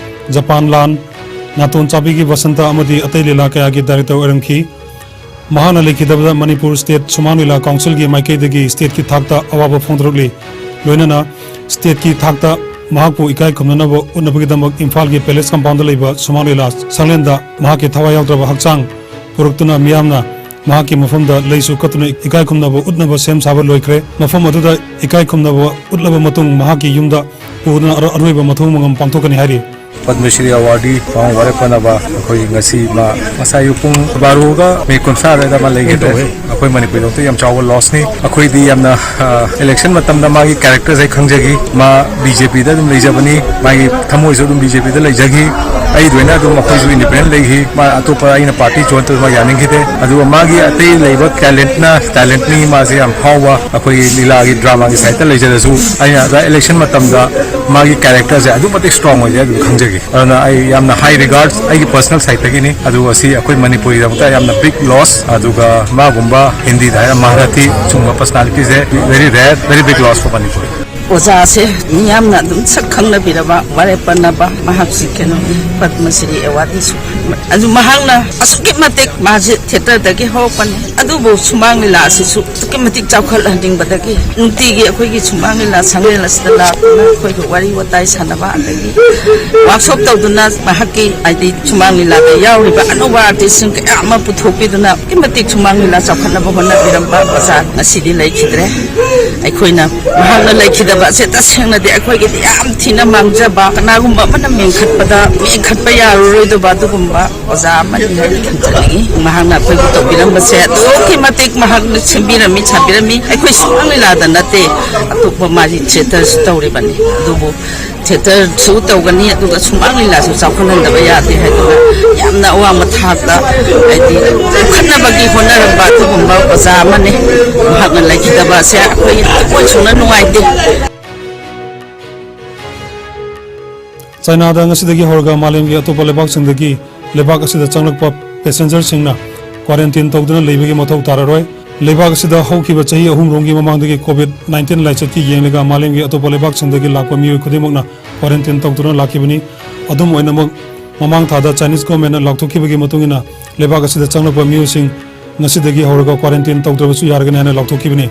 ꯖꯄꯥꯟ ꯂꯥꯟ, ꯅꯥꯇꯣꯟ ꯆꯥꯕꯤꯒꯤ ꯕꯁꯟꯇ ꯑꯃꯗꯤ ꯑꯇꯩ ꯂꯤꯂꯥ ꯀꯌꯥꯒꯤ director ꯑꯣꯏꯔꯝꯈꯤ꯫ ꯃꯍꯥꯛꯅ ꯂꯩꯈꯤꯗꯕꯗ ꯃꯅꯤꯄꯨꯔ State ꯁꯨꯃꯥꯡ ꯂꯤꯂꯥ Council ꯒꯤ ꯃꯥꯏꯀꯩꯗꯒꯤ state ꯀꯤ ꯊꯥꯛꯇ ꯑꯋꯥꯕ ꯐꯣꯡꯗꯣꯔꯛꯂꯤ꯫ ꯂꯣꯏꯅꯅ state ꯀꯤ ꯊꯥꯛꯇ ꯃꯍꯥꯛꯄꯨ ꯏꯀꯥꯏ ꯈꯨꯝꯅꯅꯕ ꯎꯠꯅꯕꯒꯤꯗꯃꯛ ꯏꯝꯐꯥꯜꯒꯤ Palace compound ꯗ ꯂꯩꯕ ꯁꯨꯃꯥꯡ ꯂꯤꯂꯥ ꯁꯪꯂꯦꯟꯗ ꯃꯍꯥꯛꯀꯤ ꯊꯋꯥꯏ ꯌꯥꯎꯗ꯭ꯔꯕ ꯍꯛꯆꯥꯡ ꯄꯨꯔꯛꯇꯨꯅ ꯃꯤꯌꯥꯝꯅ ꯃꯍꯥꯛꯀꯤ ꯃꯐꯝꯗ ꯂꯩꯁꯨ ꯀꯠꯇꯨꯅ ꯏꯀꯥꯏ ꯈꯨꯝꯅꯕ ꯎꯠꯅꯕ ꯁꯦꯝ ꯁꯥꯕ ꯂꯣꯏꯈ꯭ꯔꯦ꯫ ꯃꯐꯝ ꯑꯗꯨꯗ ꯏꯀꯥꯏ ꯈꯨꯝꯅꯕ ꯎꯠꯂꯕ ꯃꯇꯨꯡ ꯃꯍꯥꯛꯀꯤ ꯌꯨꯝꯗ ꯄꯨꯗꯨꯅ ꯑꯔꯣ-, ꯑꯔꯣꯏꯕ ꯃꯊꯧ ꯃꯉꯝ ꯄꯥꯡꯊꯣꯛꯀꯅꯤ ꯍꯥꯏꯔꯤ꯫ ꯄꯗꯃ ꯁ꯭ꯔꯤ ꯑꯦꯋꯥꯔꯗꯤ ꯄꯥꯎꯃꯩ ꯋꯥꯔꯦꯞ ꯄꯟꯅꯕ ꯑꯩꯈꯣꯏ ꯉꯁꯤ ꯃꯥ ꯉꯁꯥꯏ ꯑꯌꯨꯛ ꯄꯨꯡ ꯕꯥꯔꯣꯒ ꯃꯤꯅꯤꯠ ꯀꯨꯟꯊ꯭ꯔꯥ ꯑꯗꯨꯋꯥꯏꯗ ꯑꯃ ꯂꯩꯈꯤꯗ꯭ꯔꯦ꯫ ꯑꯩꯈꯣꯏ ꯃꯅꯤꯄꯨꯔꯒꯤꯗꯃꯛꯇ ꯌꯥꯝ ꯆꯥꯎꯕ ꯂꯣꯁꯅꯤ꯫ ꯑꯩꯈꯣꯏꯗꯤ ꯌꯥꯝꯅ ꯏꯂꯦꯛꯁꯟ ꯃꯇꯝꯗ ꯃꯥꯒꯤ ꯀꯦꯔꯦꯛꯇꯔꯁꯦ ꯈꯪꯖꯈꯤ꯫ ꯃꯥ ꯕꯤ ꯖꯦ ꯄꯤꯗ ꯑꯗꯨꯝ ꯂꯩꯖꯕꯅꯤ꯫ ꯃꯥꯒꯤ ꯊꯃꯣꯏꯁꯨ ꯑꯗꯨꯝ ꯕꯤ ꯖꯦ ꯄꯤꯗ ꯂꯩꯖꯈꯤ꯫ ꯑꯩꯒꯤ ꯑꯣꯏꯅ ꯑꯗꯨꯝ ꯑꯩꯈꯣꯏꯁꯨ ꯏꯟꯗꯤꯄꯦꯟꯗꯦꯟ ꯂꯩꯈꯤ꯫ ꯃꯥ ꯑꯇꯣꯞꯄ ꯑꯩꯅ ꯄꯥꯔꯇꯤ ꯖꯣꯏꯟ ꯇꯧꯕ ꯌꯥꯅꯤꯡꯈꯤꯗꯦ꯫ ꯑꯗꯨꯒ ꯃꯥꯒꯤ ꯑꯇꯩ ꯂꯩꯕ ꯇꯦꯂꯦꯟꯠꯅ ꯇꯦꯂꯦꯟꯠꯅꯤ꯫ ꯃꯥꯁꯦ ꯌꯥꯝ ꯐꯥꯎꯕ ꯑꯩꯈꯣꯏꯒꯤ ꯂꯤꯂꯥꯒꯤ ꯗ꯭ꯔꯃꯥꯒꯤ ꯁꯥꯏꯠꯇ ꯂꯩꯖꯔꯁꯨ ꯑꯩꯅ ꯑꯗ ꯏꯂꯦꯛꯁꯟ ꯃꯇꯝꯗ ꯃꯥꯒꯤ ꯀꯦꯔꯦꯛꯇꯔꯁꯦ ꯑꯗꯨꯛ ꯃꯇꯤꯛ ꯁ꯭ꯇꯔꯣꯡ ꯑꯣꯏꯖꯩ ꯑꯗꯨꯝ ꯈꯪꯖꯒꯦ꯫ ꯑꯗꯨꯅ ꯑꯩ ꯌꯥꯝꯅ ꯍꯥꯏ ꯔꯤꯒꯥꯔꯗꯁ ꯑꯩꯒꯤ ꯄꯔꯁꯅꯦꯜ ꯁꯥꯏꯠꯇꯒꯤꯅꯤ꯫ ꯑꯗꯨꯒ ꯁꯤ ꯑꯩꯈꯣꯏ ꯃꯅꯤꯄꯨꯔꯒꯤꯗꯃꯛꯇ ꯌꯥꯝꯅ ꯕꯤꯛ ꯂꯣꯁ꯫ ꯑꯗꯨꯒ ꯃꯥꯒꯨꯝꯕ ꯍꯤꯟꯗꯤꯗ ꯍꯥꯏꯔ ꯃꯍꯥꯔꯥꯊꯤ ꯁꯨꯝꯕ ꯄꯔꯁꯅꯥꯂꯤꯇꯤꯁꯦ very rare, very big loss for Manipur꯫ ꯑꯣꯖꯥꯁꯦ ꯃꯤꯌꯥꯝꯅ ꯑꯗꯨꯝ ꯁꯛ ꯈꯪꯅꯕꯤꯔꯕ ꯋꯥꯔꯦꯞ ꯄꯟꯅꯕ ꯃꯍꯥꯛꯁꯤ ꯀꯩꯅꯣ ꯄꯗꯃ ꯁ꯭ꯔꯤ ꯑꯦꯋꯥꯔꯗꯤꯁꯨ ꯐꯪꯕ꯫ ꯑꯗꯨ ꯃꯍꯥꯛꯅ ꯑꯁꯨꯛꯀꯤ ꯃꯇꯤꯛ ꯃꯥꯁꯦ ꯊꯤꯌꯦꯇꯔꯗꯒꯤ ꯍꯧꯔꯛꯄꯅꯤ꯫ ꯑꯗꯨꯕꯨ ꯁꯨꯃꯥꯡ ꯂꯤꯂꯥ ꯑꯁꯤꯁꯨ ꯑꯗꯨꯛꯀꯤ ꯃꯇꯤꯛ ꯆꯥꯎꯈꯠꯍꯟꯅꯤꯡꯕꯗꯒꯤ ꯅꯨꯡꯇꯤꯒꯤ ꯑꯩꯈꯣꯏꯒꯤ ꯁꯨꯃꯥꯡ ꯂꯤꯂꯥ ꯁꯪꯂꯦꯟ ꯑꯁꯤꯗ ꯂꯥꯛꯇꯨꯅ ꯑꯩꯈꯣꯏꯒꯤ ꯋꯥꯔꯤ ꯋꯥꯇꯥꯏ ꯁꯥꯟꯅꯕ ꯑꯗꯒꯤ ꯋꯥꯛꯁꯣꯞ ꯇꯧꯗꯨꯅ ꯃꯍꯥꯛꯀꯤ ꯍꯥꯏꯗꯤ ꯁꯨꯃꯥꯡ ꯂꯤꯂꯥꯗ ꯌꯥꯎꯔꯤꯕ ꯑꯅꯧꯕ ꯑꯥꯔꯇꯤꯁꯁꯤꯡ ꯀꯌꯥ ꯑꯃ ꯄꯨꯊꯣꯛꯄꯤꯗꯨꯅ ꯑꯗꯨꯛꯀꯤ ꯃꯇꯤꯛ ꯁꯨꯃꯥꯡ ꯂꯤꯂꯥ ꯆꯥꯎꯈꯠꯅꯕ ꯍꯣꯠꯅꯕꯤꯔꯝꯕ ꯑꯣꯖꯥ ꯉꯁꯤꯗꯤ ꯂꯩꯈꯤꯗ꯭ꯔꯦ꯫ ꯑꯩꯈꯣꯏꯅ ꯃꯍꯥꯛꯅ ꯂꯩꯈꯤꯗꯕ ꯑꯁꯦ ꯇꯁꯦꯡꯅꯗꯤ ꯑꯩꯈꯣꯏꯒꯤꯗꯤ ꯌꯥꯝ ꯊꯤꯅ ꯃꯥꯡꯖꯕ, ꯀꯅꯥꯒꯨꯝꯕ ꯑꯃꯅ ꯃꯦꯟꯈꯠꯄꯗ ꯃꯦꯟꯈꯠꯄ ꯌꯥꯔꯔꯣꯏꯗꯕ ꯑꯗꯨꯒꯨꯝꯕ ꯑꯣꯖꯥ ꯑꯃꯅꯤ ꯍꯥꯏꯅ ꯊꯝꯖꯅꯤꯡꯏ꯫ ꯃꯍꯥꯛꯅ ꯑꯩꯈꯣꯏꯕꯨ ꯇꯧꯕꯤꯔꯝꯕꯁꯦ ꯑꯗꯨꯛꯀꯤ ꯃꯇꯤꯛ ꯃꯍꯥꯛꯅ ꯁꯦꯝꯕꯤꯔꯝꯃꯤ, ꯁꯥꯕꯤꯔꯝꯃꯤ꯫ ꯑꯩꯈꯣꯏ ꯁꯨꯃꯥꯡ ꯂꯤꯂꯥꯗ ꯅꯠꯇꯦ, ꯑꯇꯣꯞꯄ ꯃꯥꯒꯤ ꯊꯤꯌꯦꯇꯔꯁꯨ ꯇꯧꯔꯤꯕꯅꯤ, ꯑꯗꯨꯕꯨ ꯊꯤꯌꯦꯇꯔꯁꯨ ꯇꯧꯒꯅꯤ, ꯑꯗꯨꯒ ꯁꯨꯃꯥꯡ ꯂꯤꯂꯥꯁꯨ ꯆꯥꯎꯈꯠꯍꯟꯗꯕ ꯌꯥꯗꯦ ꯍꯥꯏꯗꯨꯅ ꯌꯥꯝꯅ ꯑꯋꯥꯡꯕ ꯊꯥꯛꯇ ꯍꯥꯏꯗꯤ ꯄꯨꯈꯠꯅꯕꯒꯤ ꯍꯣꯠꯅꯔꯝꯕ ꯑꯗꯨꯒꯨꯝꯕ ꯑꯣꯖꯥ ꯑꯃꯅꯤ꯫ ꯃꯍꯥꯛꯅ ꯂꯩꯈꯤꯗꯕ ꯑꯁꯦ ꯑꯩꯈꯣꯏ ꯊꯃꯣꯏ ꯁꯦꯡꯅ ꯅꯨꯡꯉꯥꯏꯇꯦ꯫ ꯆꯥꯏꯅꯥꯗ ꯉꯁꯤꯗꯒꯤ ꯍꯧꯔꯒ ꯃꯥꯂꯦꯝꯒꯤ ꯑꯇꯣꯞꯄ ꯂꯩꯕꯥꯛꯁꯤꯡꯗꯒꯤ ꯂꯩꯕꯥꯛ ꯑꯁꯤꯗ ꯆꯪꯂꯛꯄ ꯄꯦꯁꯦꯟꯖꯔꯁꯤꯡꯅ ꯀ꯭ꯋꯥꯔꯦꯟꯇꯤꯟ ꯇꯧꯗꯨꯅ ꯂꯩꯕꯒꯤ ꯃꯊꯧ ꯇꯥꯔꯔꯣꯏ꯫ ꯂꯩꯕꯥꯛ ꯑꯁꯤꯗ ꯍꯧꯈꯤꯕ ꯆꯍꯤ ꯑꯍꯨꯝ ꯔꯣꯝꯒꯤ ꯃꯃꯥꯡꯗꯒꯤ ꯀꯣꯚꯤꯗ ꯅꯥꯏꯟꯇꯤꯟ ꯂꯥꯏꯆꯠꯀꯤ ꯌꯦꯡꯂꯒ ꯃꯥꯂꯦꯝꯒꯤ ꯑꯇꯣꯞꯄ ꯂꯩꯕꯥꯛꯁꯤꯡꯗꯒꯤ ꯂꯥꯛꯄ ꯃꯤꯑꯣꯏ ꯈꯨꯗꯤꯡꯃꯛꯅ ꯀ꯭ꯋꯥꯔꯦꯟꯇꯤꯟ ꯇꯧꯗꯨꯅ ꯂꯥꯛꯈꯤꯕꯅꯤ꯫ ꯑꯗꯨꯝ ꯑꯣꯏꯅꯃꯛ, ꯃꯃꯥꯡ ꯊꯥꯗ ꯆꯥꯏꯅꯤꯁ ꯒꯣꯔꯃꯦꯟꯅ ꯂꯥꯎꯊꯣꯛꯈꯤꯕꯒꯤ ꯃꯇꯨꯡ ꯏꯟꯅ ꯂꯩꯕꯥꯛ ꯑꯁꯤꯗ ꯆꯪꯂꯛꯄ ꯃꯤꯑꯣꯏꯁꯤꯡ ꯉꯁꯤꯗꯒꯤ ꯍꯧꯔꯒ ꯀ꯭ꯋꯥꯔꯦꯟꯇꯤꯟ ꯇꯧꯗ꯭ꯔꯕꯁꯨ ꯌꯥꯔꯒꯅꯤ ꯍꯥꯏꯅ ꯂꯥꯎꯊꯣꯛꯈꯤꯕꯅꯤ꯫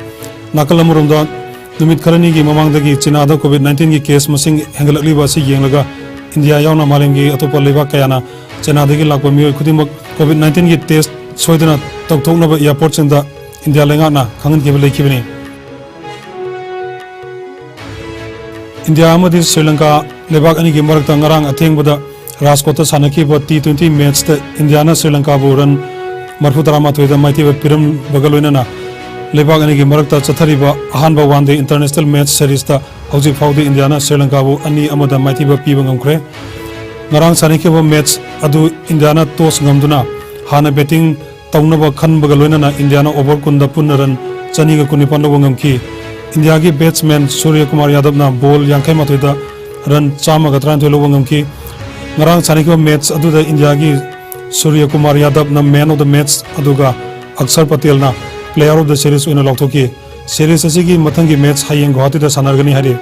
ꯅꯥꯀꯜ ꯑꯃꯔꯣꯝꯗ, ꯅꯨꯃꯤꯠ ꯈꯔꯅꯤꯒꯤ ꯃꯃꯥꯡꯗꯒꯤ ꯆꯤꯅꯥꯗ ꯀꯣꯚꯤꯗ ꯅꯥꯏꯟꯇꯤꯟꯒꯤ ꯀꯦꯁ ꯃꯁꯤꯡ ꯍꯦꯟꯒꯠꯂꯛꯂꯤꯕ ꯑꯁꯤ ꯌꯦꯡꯂꯒ ꯏꯟꯗꯤꯌꯥ ꯌꯥꯎꯅ ꯃꯥꯂꯦꯝꯒꯤ ꯑꯇꯣꯞꯄ ꯂꯩꯕꯥꯛ ꯀꯌꯥꯅ ꯆꯤꯅꯥꯗꯒꯤ ꯂꯥꯛꯄ ꯃꯤꯑꯣꯏ ꯈꯨꯗꯤꯡꯃꯛ ꯀꯣꯚꯤꯗ ꯅꯥꯏꯟꯇꯤꯟꯒꯤ ꯇꯦꯁ ꯁꯣꯏꯗꯅ ꯇꯧꯊꯣꯛꯅꯕ ꯑꯦꯌꯥꯔꯄꯣꯔꯠꯁꯤꯡꯗ ꯏꯟꯗꯤꯌꯥ ꯂꯩꯉꯥꯛꯅ ꯈꯪꯍꯟꯈꯤꯕ ꯂꯩꯈꯤꯕꯅꯤ꯫ ꯏꯟꯗꯤꯌꯥ ꯑꯃꯗꯤ ꯁ꯭ꯔꯤ ꯂꯪꯀꯥ ꯂꯩꯕꯥꯛ ꯑꯅꯤꯒꯤ ꯃꯔꯛꯇ ꯉꯔꯥꯡ ꯑꯊꯦꯡꯕꯗ ꯔꯥꯖꯀꯣꯠꯇ ꯁꯥꯟꯅꯈꯤꯕ ꯇꯤ ꯇ꯭ꯋꯦꯟꯇꯤ ꯃꯦꯠꯆꯇ ꯏꯟꯗꯤꯌꯥꯅ ꯁ꯭ꯔꯤꯂꯪꯀꯥꯕꯨ ꯔꯟ ꯃꯔꯤꯐꯨ ꯇꯔꯥꯃꯥꯊꯣꯏꯗ ꯃꯥꯏꯊꯤꯕ ꯄꯤꯔꯝꯕꯒ ꯂꯣꯏꯅꯅ ꯂꯩꯕꯥꯛ ꯑꯅꯤꯒꯤ ꯃꯔꯛꯇ ꯆꯠꯊꯔꯤꯕ ꯑꯍꯥꯟꯕ ꯋꯥꯟ ꯗꯦ ꯏꯟꯇꯔꯅꯦꯁꯅꯦꯜ ꯃꯦꯠꯆ ꯁꯦꯔꯤꯁꯇ ꯍꯧꯖꯤꯛ ꯐꯥꯎꯗꯤ ꯏꯟꯗꯤꯌꯥꯅ ꯁ꯭ꯔꯤꯂꯪꯀꯥꯕꯨ ꯑꯅꯤ ꯑꯃꯗ ꯃꯥꯏꯊꯤꯕ ꯄꯤꯕ ꯉꯝꯈ꯭ꯔꯦ꯫ ꯉꯔꯥꯡ ꯁꯥꯟꯅꯈꯤꯕ ꯃꯦꯠꯆ ꯑꯗꯨ ꯏꯟꯗꯤꯌꯥꯅ ꯇꯣꯁ ꯉꯝꯗꯨꯅ ꯍꯥꯟꯅ ꯕꯦꯇꯤꯡ ꯇꯧꯅꯕ ꯈꯟꯕꯒ ꯂꯣꯏꯅꯅ ꯏꯟꯗꯤꯌꯥꯅ ꯑꯣꯚꯔ ꯀꯨꯟꯗ ꯄꯨꯟꯅ ꯔꯟ ꯆꯅꯤꯒ ꯀꯨꯟꯅꯤꯄꯥꯟ ꯂꯧꯕ ꯉꯝꯈꯤ꯫ ꯏꯟꯗꯤꯌꯥꯒꯤ ꯕꯦꯠꯁꯃꯦꯟ ꯁꯨꯔ꯭ꯌ ꯀꯨꯃꯥꯔ ꯌꯥꯗꯕꯅ ꯕꯣꯜ ꯌꯥꯡꯈꯩ ꯃꯥꯊꯣꯏꯗ ꯔꯟ ꯆꯥꯝꯃꯒ ꯇꯔꯥꯅꯤꯊꯣꯏ ꯂꯧꯕ ꯉꯝꯈꯤ꯫ ꯉꯔꯥꯡ ꯁꯥꯟꯅꯈꯤꯕ ꯃꯦꯠꯆ ꯑꯗꯨꯗ ꯏꯟꯗꯤꯌꯥꯒꯤ ꯁꯨꯔ꯭ꯌ ꯀꯨꯃꯥꯔ ꯌꯥꯗꯕꯅ ꯃꯦꯟ ꯑꯣꯐ ꯗ ꯃꯦꯠꯆ ꯑꯗꯨꯒ ꯑꯛꯁꯔ ꯄꯇꯦꯜꯅ ꯄ꯭ꯂꯦꯌꯔ ꯑꯣꯐ ꯗ ꯁꯦꯔꯤꯁ ꯑꯣꯏꯅ ꯂꯥꯎꯊꯣꯛꯈꯤ꯫ ꯁꯦꯔꯤꯁ ꯑꯁꯤꯒꯤ ꯃꯊꯪꯒꯤ ꯃꯦꯠꯆ ꯍꯌꯦꯡ ꯒꯨꯋꯥꯍꯥꯇꯤꯗ ꯁꯥꯟꯅꯔꯒꯅꯤ ꯍꯥꯏꯔꯤ꯫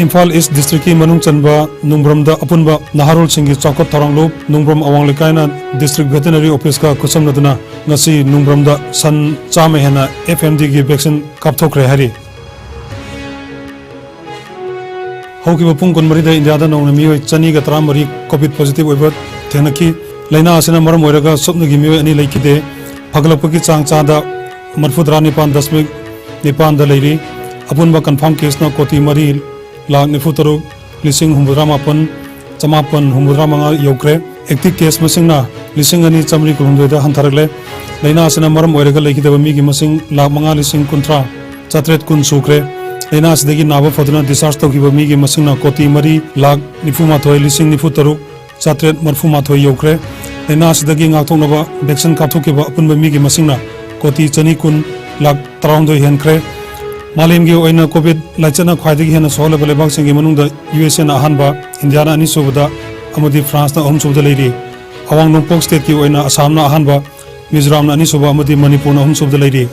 ꯏꯝꯐꯥꯜ ꯏꯁ ꯗꯤꯁꯇ꯭ꯔꯤꯛꯀꯤ ꯃꯅꯨꯡ ꯆꯟꯕ ꯅꯨꯡꯕ꯭ꯔꯝꯗ ꯑꯄꯨꯟꯕ ꯅꯍꯥꯔꯣꯜꯁꯤꯡꯒꯤ ꯆꯥꯎꯈꯠ ꯊꯧꯔꯥꯡ ꯂꯨꯞ ꯅꯨꯡꯕ꯭ꯔꯝ ꯑꯋꯥꯡ ꯂꯩꯀꯥꯏꯅ ꯗꯤꯁꯇ꯭ꯔꯤꯛ ꯚꯦꯇꯦꯅꯔꯤ ꯑꯣꯐꯤꯁꯀ ꯈꯨꯠꯁꯝꯅꯗꯨꯅ ꯉꯁꯤ ꯅꯨꯡꯕ꯭ꯔꯝꯗ ꯁꯟ ꯆꯥꯝꯃ ꯍꯦꯟꯅ ꯑꯦꯐ ꯑꯦꯝ ꯗꯤꯒꯤ ꯚꯦꯛꯁꯤꯟ ꯀꯥꯞꯊꯣꯛꯈ꯭ꯔꯦ ꯍꯥꯏꯔꯤ꯫ ꯍꯧꯈꯤꯕ ꯄꯨꯡ ꯀꯨꯟꯃꯔꯤꯗ ꯏꯟꯗꯤꯌꯥꯗ ꯅꯧꯅ ꯃꯤꯑꯣꯏ ꯆꯅꯤꯒ ꯇꯔꯥꯃꯔꯤ ꯀꯣꯚꯤꯗ ꯄꯣꯖꯤꯇꯤꯚ ꯑꯣꯏꯕ ꯊꯦꯡꯅꯈꯤ꯫ ꯂꯥꯏꯅꯥ ꯑꯁꯤꯅ ꯃꯔꯝ ꯑꯣꯏꯔꯒ ꯁꯣꯛꯅꯈꯤ ꯃꯤꯑꯣꯏ ꯑꯅꯤ ꯂꯩꯈꯤꯗꯦ꯫ ꯐꯒꯠꯂꯛꯄꯒꯤ ꯆꯥꯡ ꯆꯥꯗ ꯃꯔꯤꯐꯨꯇꯔꯥ ꯅꯤꯄꯥꯟ ꯗꯁꯃꯤꯛ ꯅꯤꯄꯥꯟꯗ ꯂꯩꯔꯤ꯫ ꯑꯄꯨꯟꯕ ꯀꯟꯐꯥꯔꯝ ꯀꯦꯁꯅ ꯀꯣꯇꯤ ꯃꯔꯤ ꯂꯥꯈ ꯅꯤꯐꯨ ꯇꯔꯨꯛ ꯂꯤꯁꯤꯡ ꯍꯨꯝꯐꯨꯇꯔꯥ ꯃꯥꯄꯟ ꯆꯃꯥꯄꯟ ꯍꯨꯝꯐꯨꯇꯔꯥ ꯃꯉꯥ ꯌꯧꯈ꯭ꯔꯦ꯫ ꯑꯦꯛꯇꯤꯚ ꯀꯦꯁ ꯃꯁꯤꯡꯅ ꯂꯤꯁꯤꯡ ꯑꯅꯤ ꯆꯥꯃꯔꯤ ꯀꯨꯟꯍꯨꯝꯗꯣꯏꯗ ꯍꯟꯊꯔꯛꯂꯦ꯫ ꯂꯥꯏꯅꯥ ꯑꯁꯤꯅ ꯃꯔꯝ ꯑꯣꯏꯔꯒ ꯂꯩꯈꯤꯗꯕ ꯃꯤꯒꯤ ꯃꯁꯤꯡ ꯂꯥꯈ ꯃꯉꯥ ꯂꯤꯁꯤꯡ ꯀꯨꯟꯊ꯭ꯔꯥ ꯆꯥꯇ꯭ꯔꯦꯠ ꯀꯨꯟ ꯁꯨꯈ꯭ꯔꯦ꯫ ꯂꯥꯏꯅꯥ ꯑꯁꯤꯗꯒꯤ ꯅꯥꯕ ꯐꯗꯨꯅ ꯗꯤꯁꯆꯥꯔꯖ ꯇꯧꯈꯤꯕ ꯃꯤꯒꯤ ꯃꯁꯤꯡꯅ ꯀꯣꯇꯤ ꯃꯔꯤ ꯂꯥꯈ ꯅꯤꯐꯨꯃꯥꯊꯣꯏ ꯂꯤꯁꯤꯡ ꯅꯤꯐꯨ ꯇꯔꯨꯛ ꯆꯥꯇ꯭ꯔꯦꯠ ꯃꯔꯤꯐꯨꯃꯥꯊꯣꯏ ꯌꯧꯈ꯭ꯔꯦ꯫ ꯂꯥꯏꯅꯥ ꯑꯁꯤꯗꯒꯤ ꯉꯥꯛꯊꯣꯛꯅꯕ ꯚꯦꯛꯁꯤꯟ ꯀꯥꯞꯊꯣꯛꯈꯤꯕ ꯑꯄꯨꯟꯕ ꯃꯤꯒꯤ ꯃꯁꯤꯡꯅ ꯀꯣꯇꯤ ꯆꯅꯤ ꯀꯨꯟ ꯂꯥꯈ ꯇꯔꯥꯍꯨꯝꯗꯣꯏ ꯍꯦꯟꯈ꯭ꯔꯦ꯫ ꯃꯥꯂꯦꯝꯒꯤ ꯑꯣꯏꯅ ꯀꯣꯚꯤꯗ ꯂꯥꯏꯆꯠꯅ ꯈ꯭ꯋꯥꯏꯗꯒꯤ ꯍꯦꯟꯅ ꯁꯣꯛꯍꯜꯂꯕ ꯂꯩꯕꯥꯛꯁꯤꯡꯒꯤ ꯃꯅꯨꯡꯗ ꯌꯨ ꯑꯦꯁ ꯑꯦꯅ ꯑꯍꯥꯟꯕ, ꯏꯟꯗꯤꯌꯥꯅ ꯑꯅꯤꯁꯨꯕꯗ ꯑꯃꯗꯤ ꯐ꯭ꯔꯥꯟꯁꯅ ꯑꯍꯨꯝꯁꯨꯕꯗ ꯂꯩꯔꯤ꯫ ꯑꯋꯥꯡ ꯅꯣꯡꯄꯣꯛ ꯁ꯭ꯇꯦꯠꯀꯤ ꯑꯣꯏꯅ ꯑꯁꯥꯝꯅ ꯑꯍꯥꯟꯕ, ꯃꯤꯖꯣꯔꯥꯝꯅ ꯑꯅꯤꯁꯨꯕ ꯑꯃꯗꯤ ꯃꯅꯤꯄꯨꯔꯅ ꯑꯍꯨꯝꯁꯨꯕꯗ ꯂꯩꯔꯤ꯫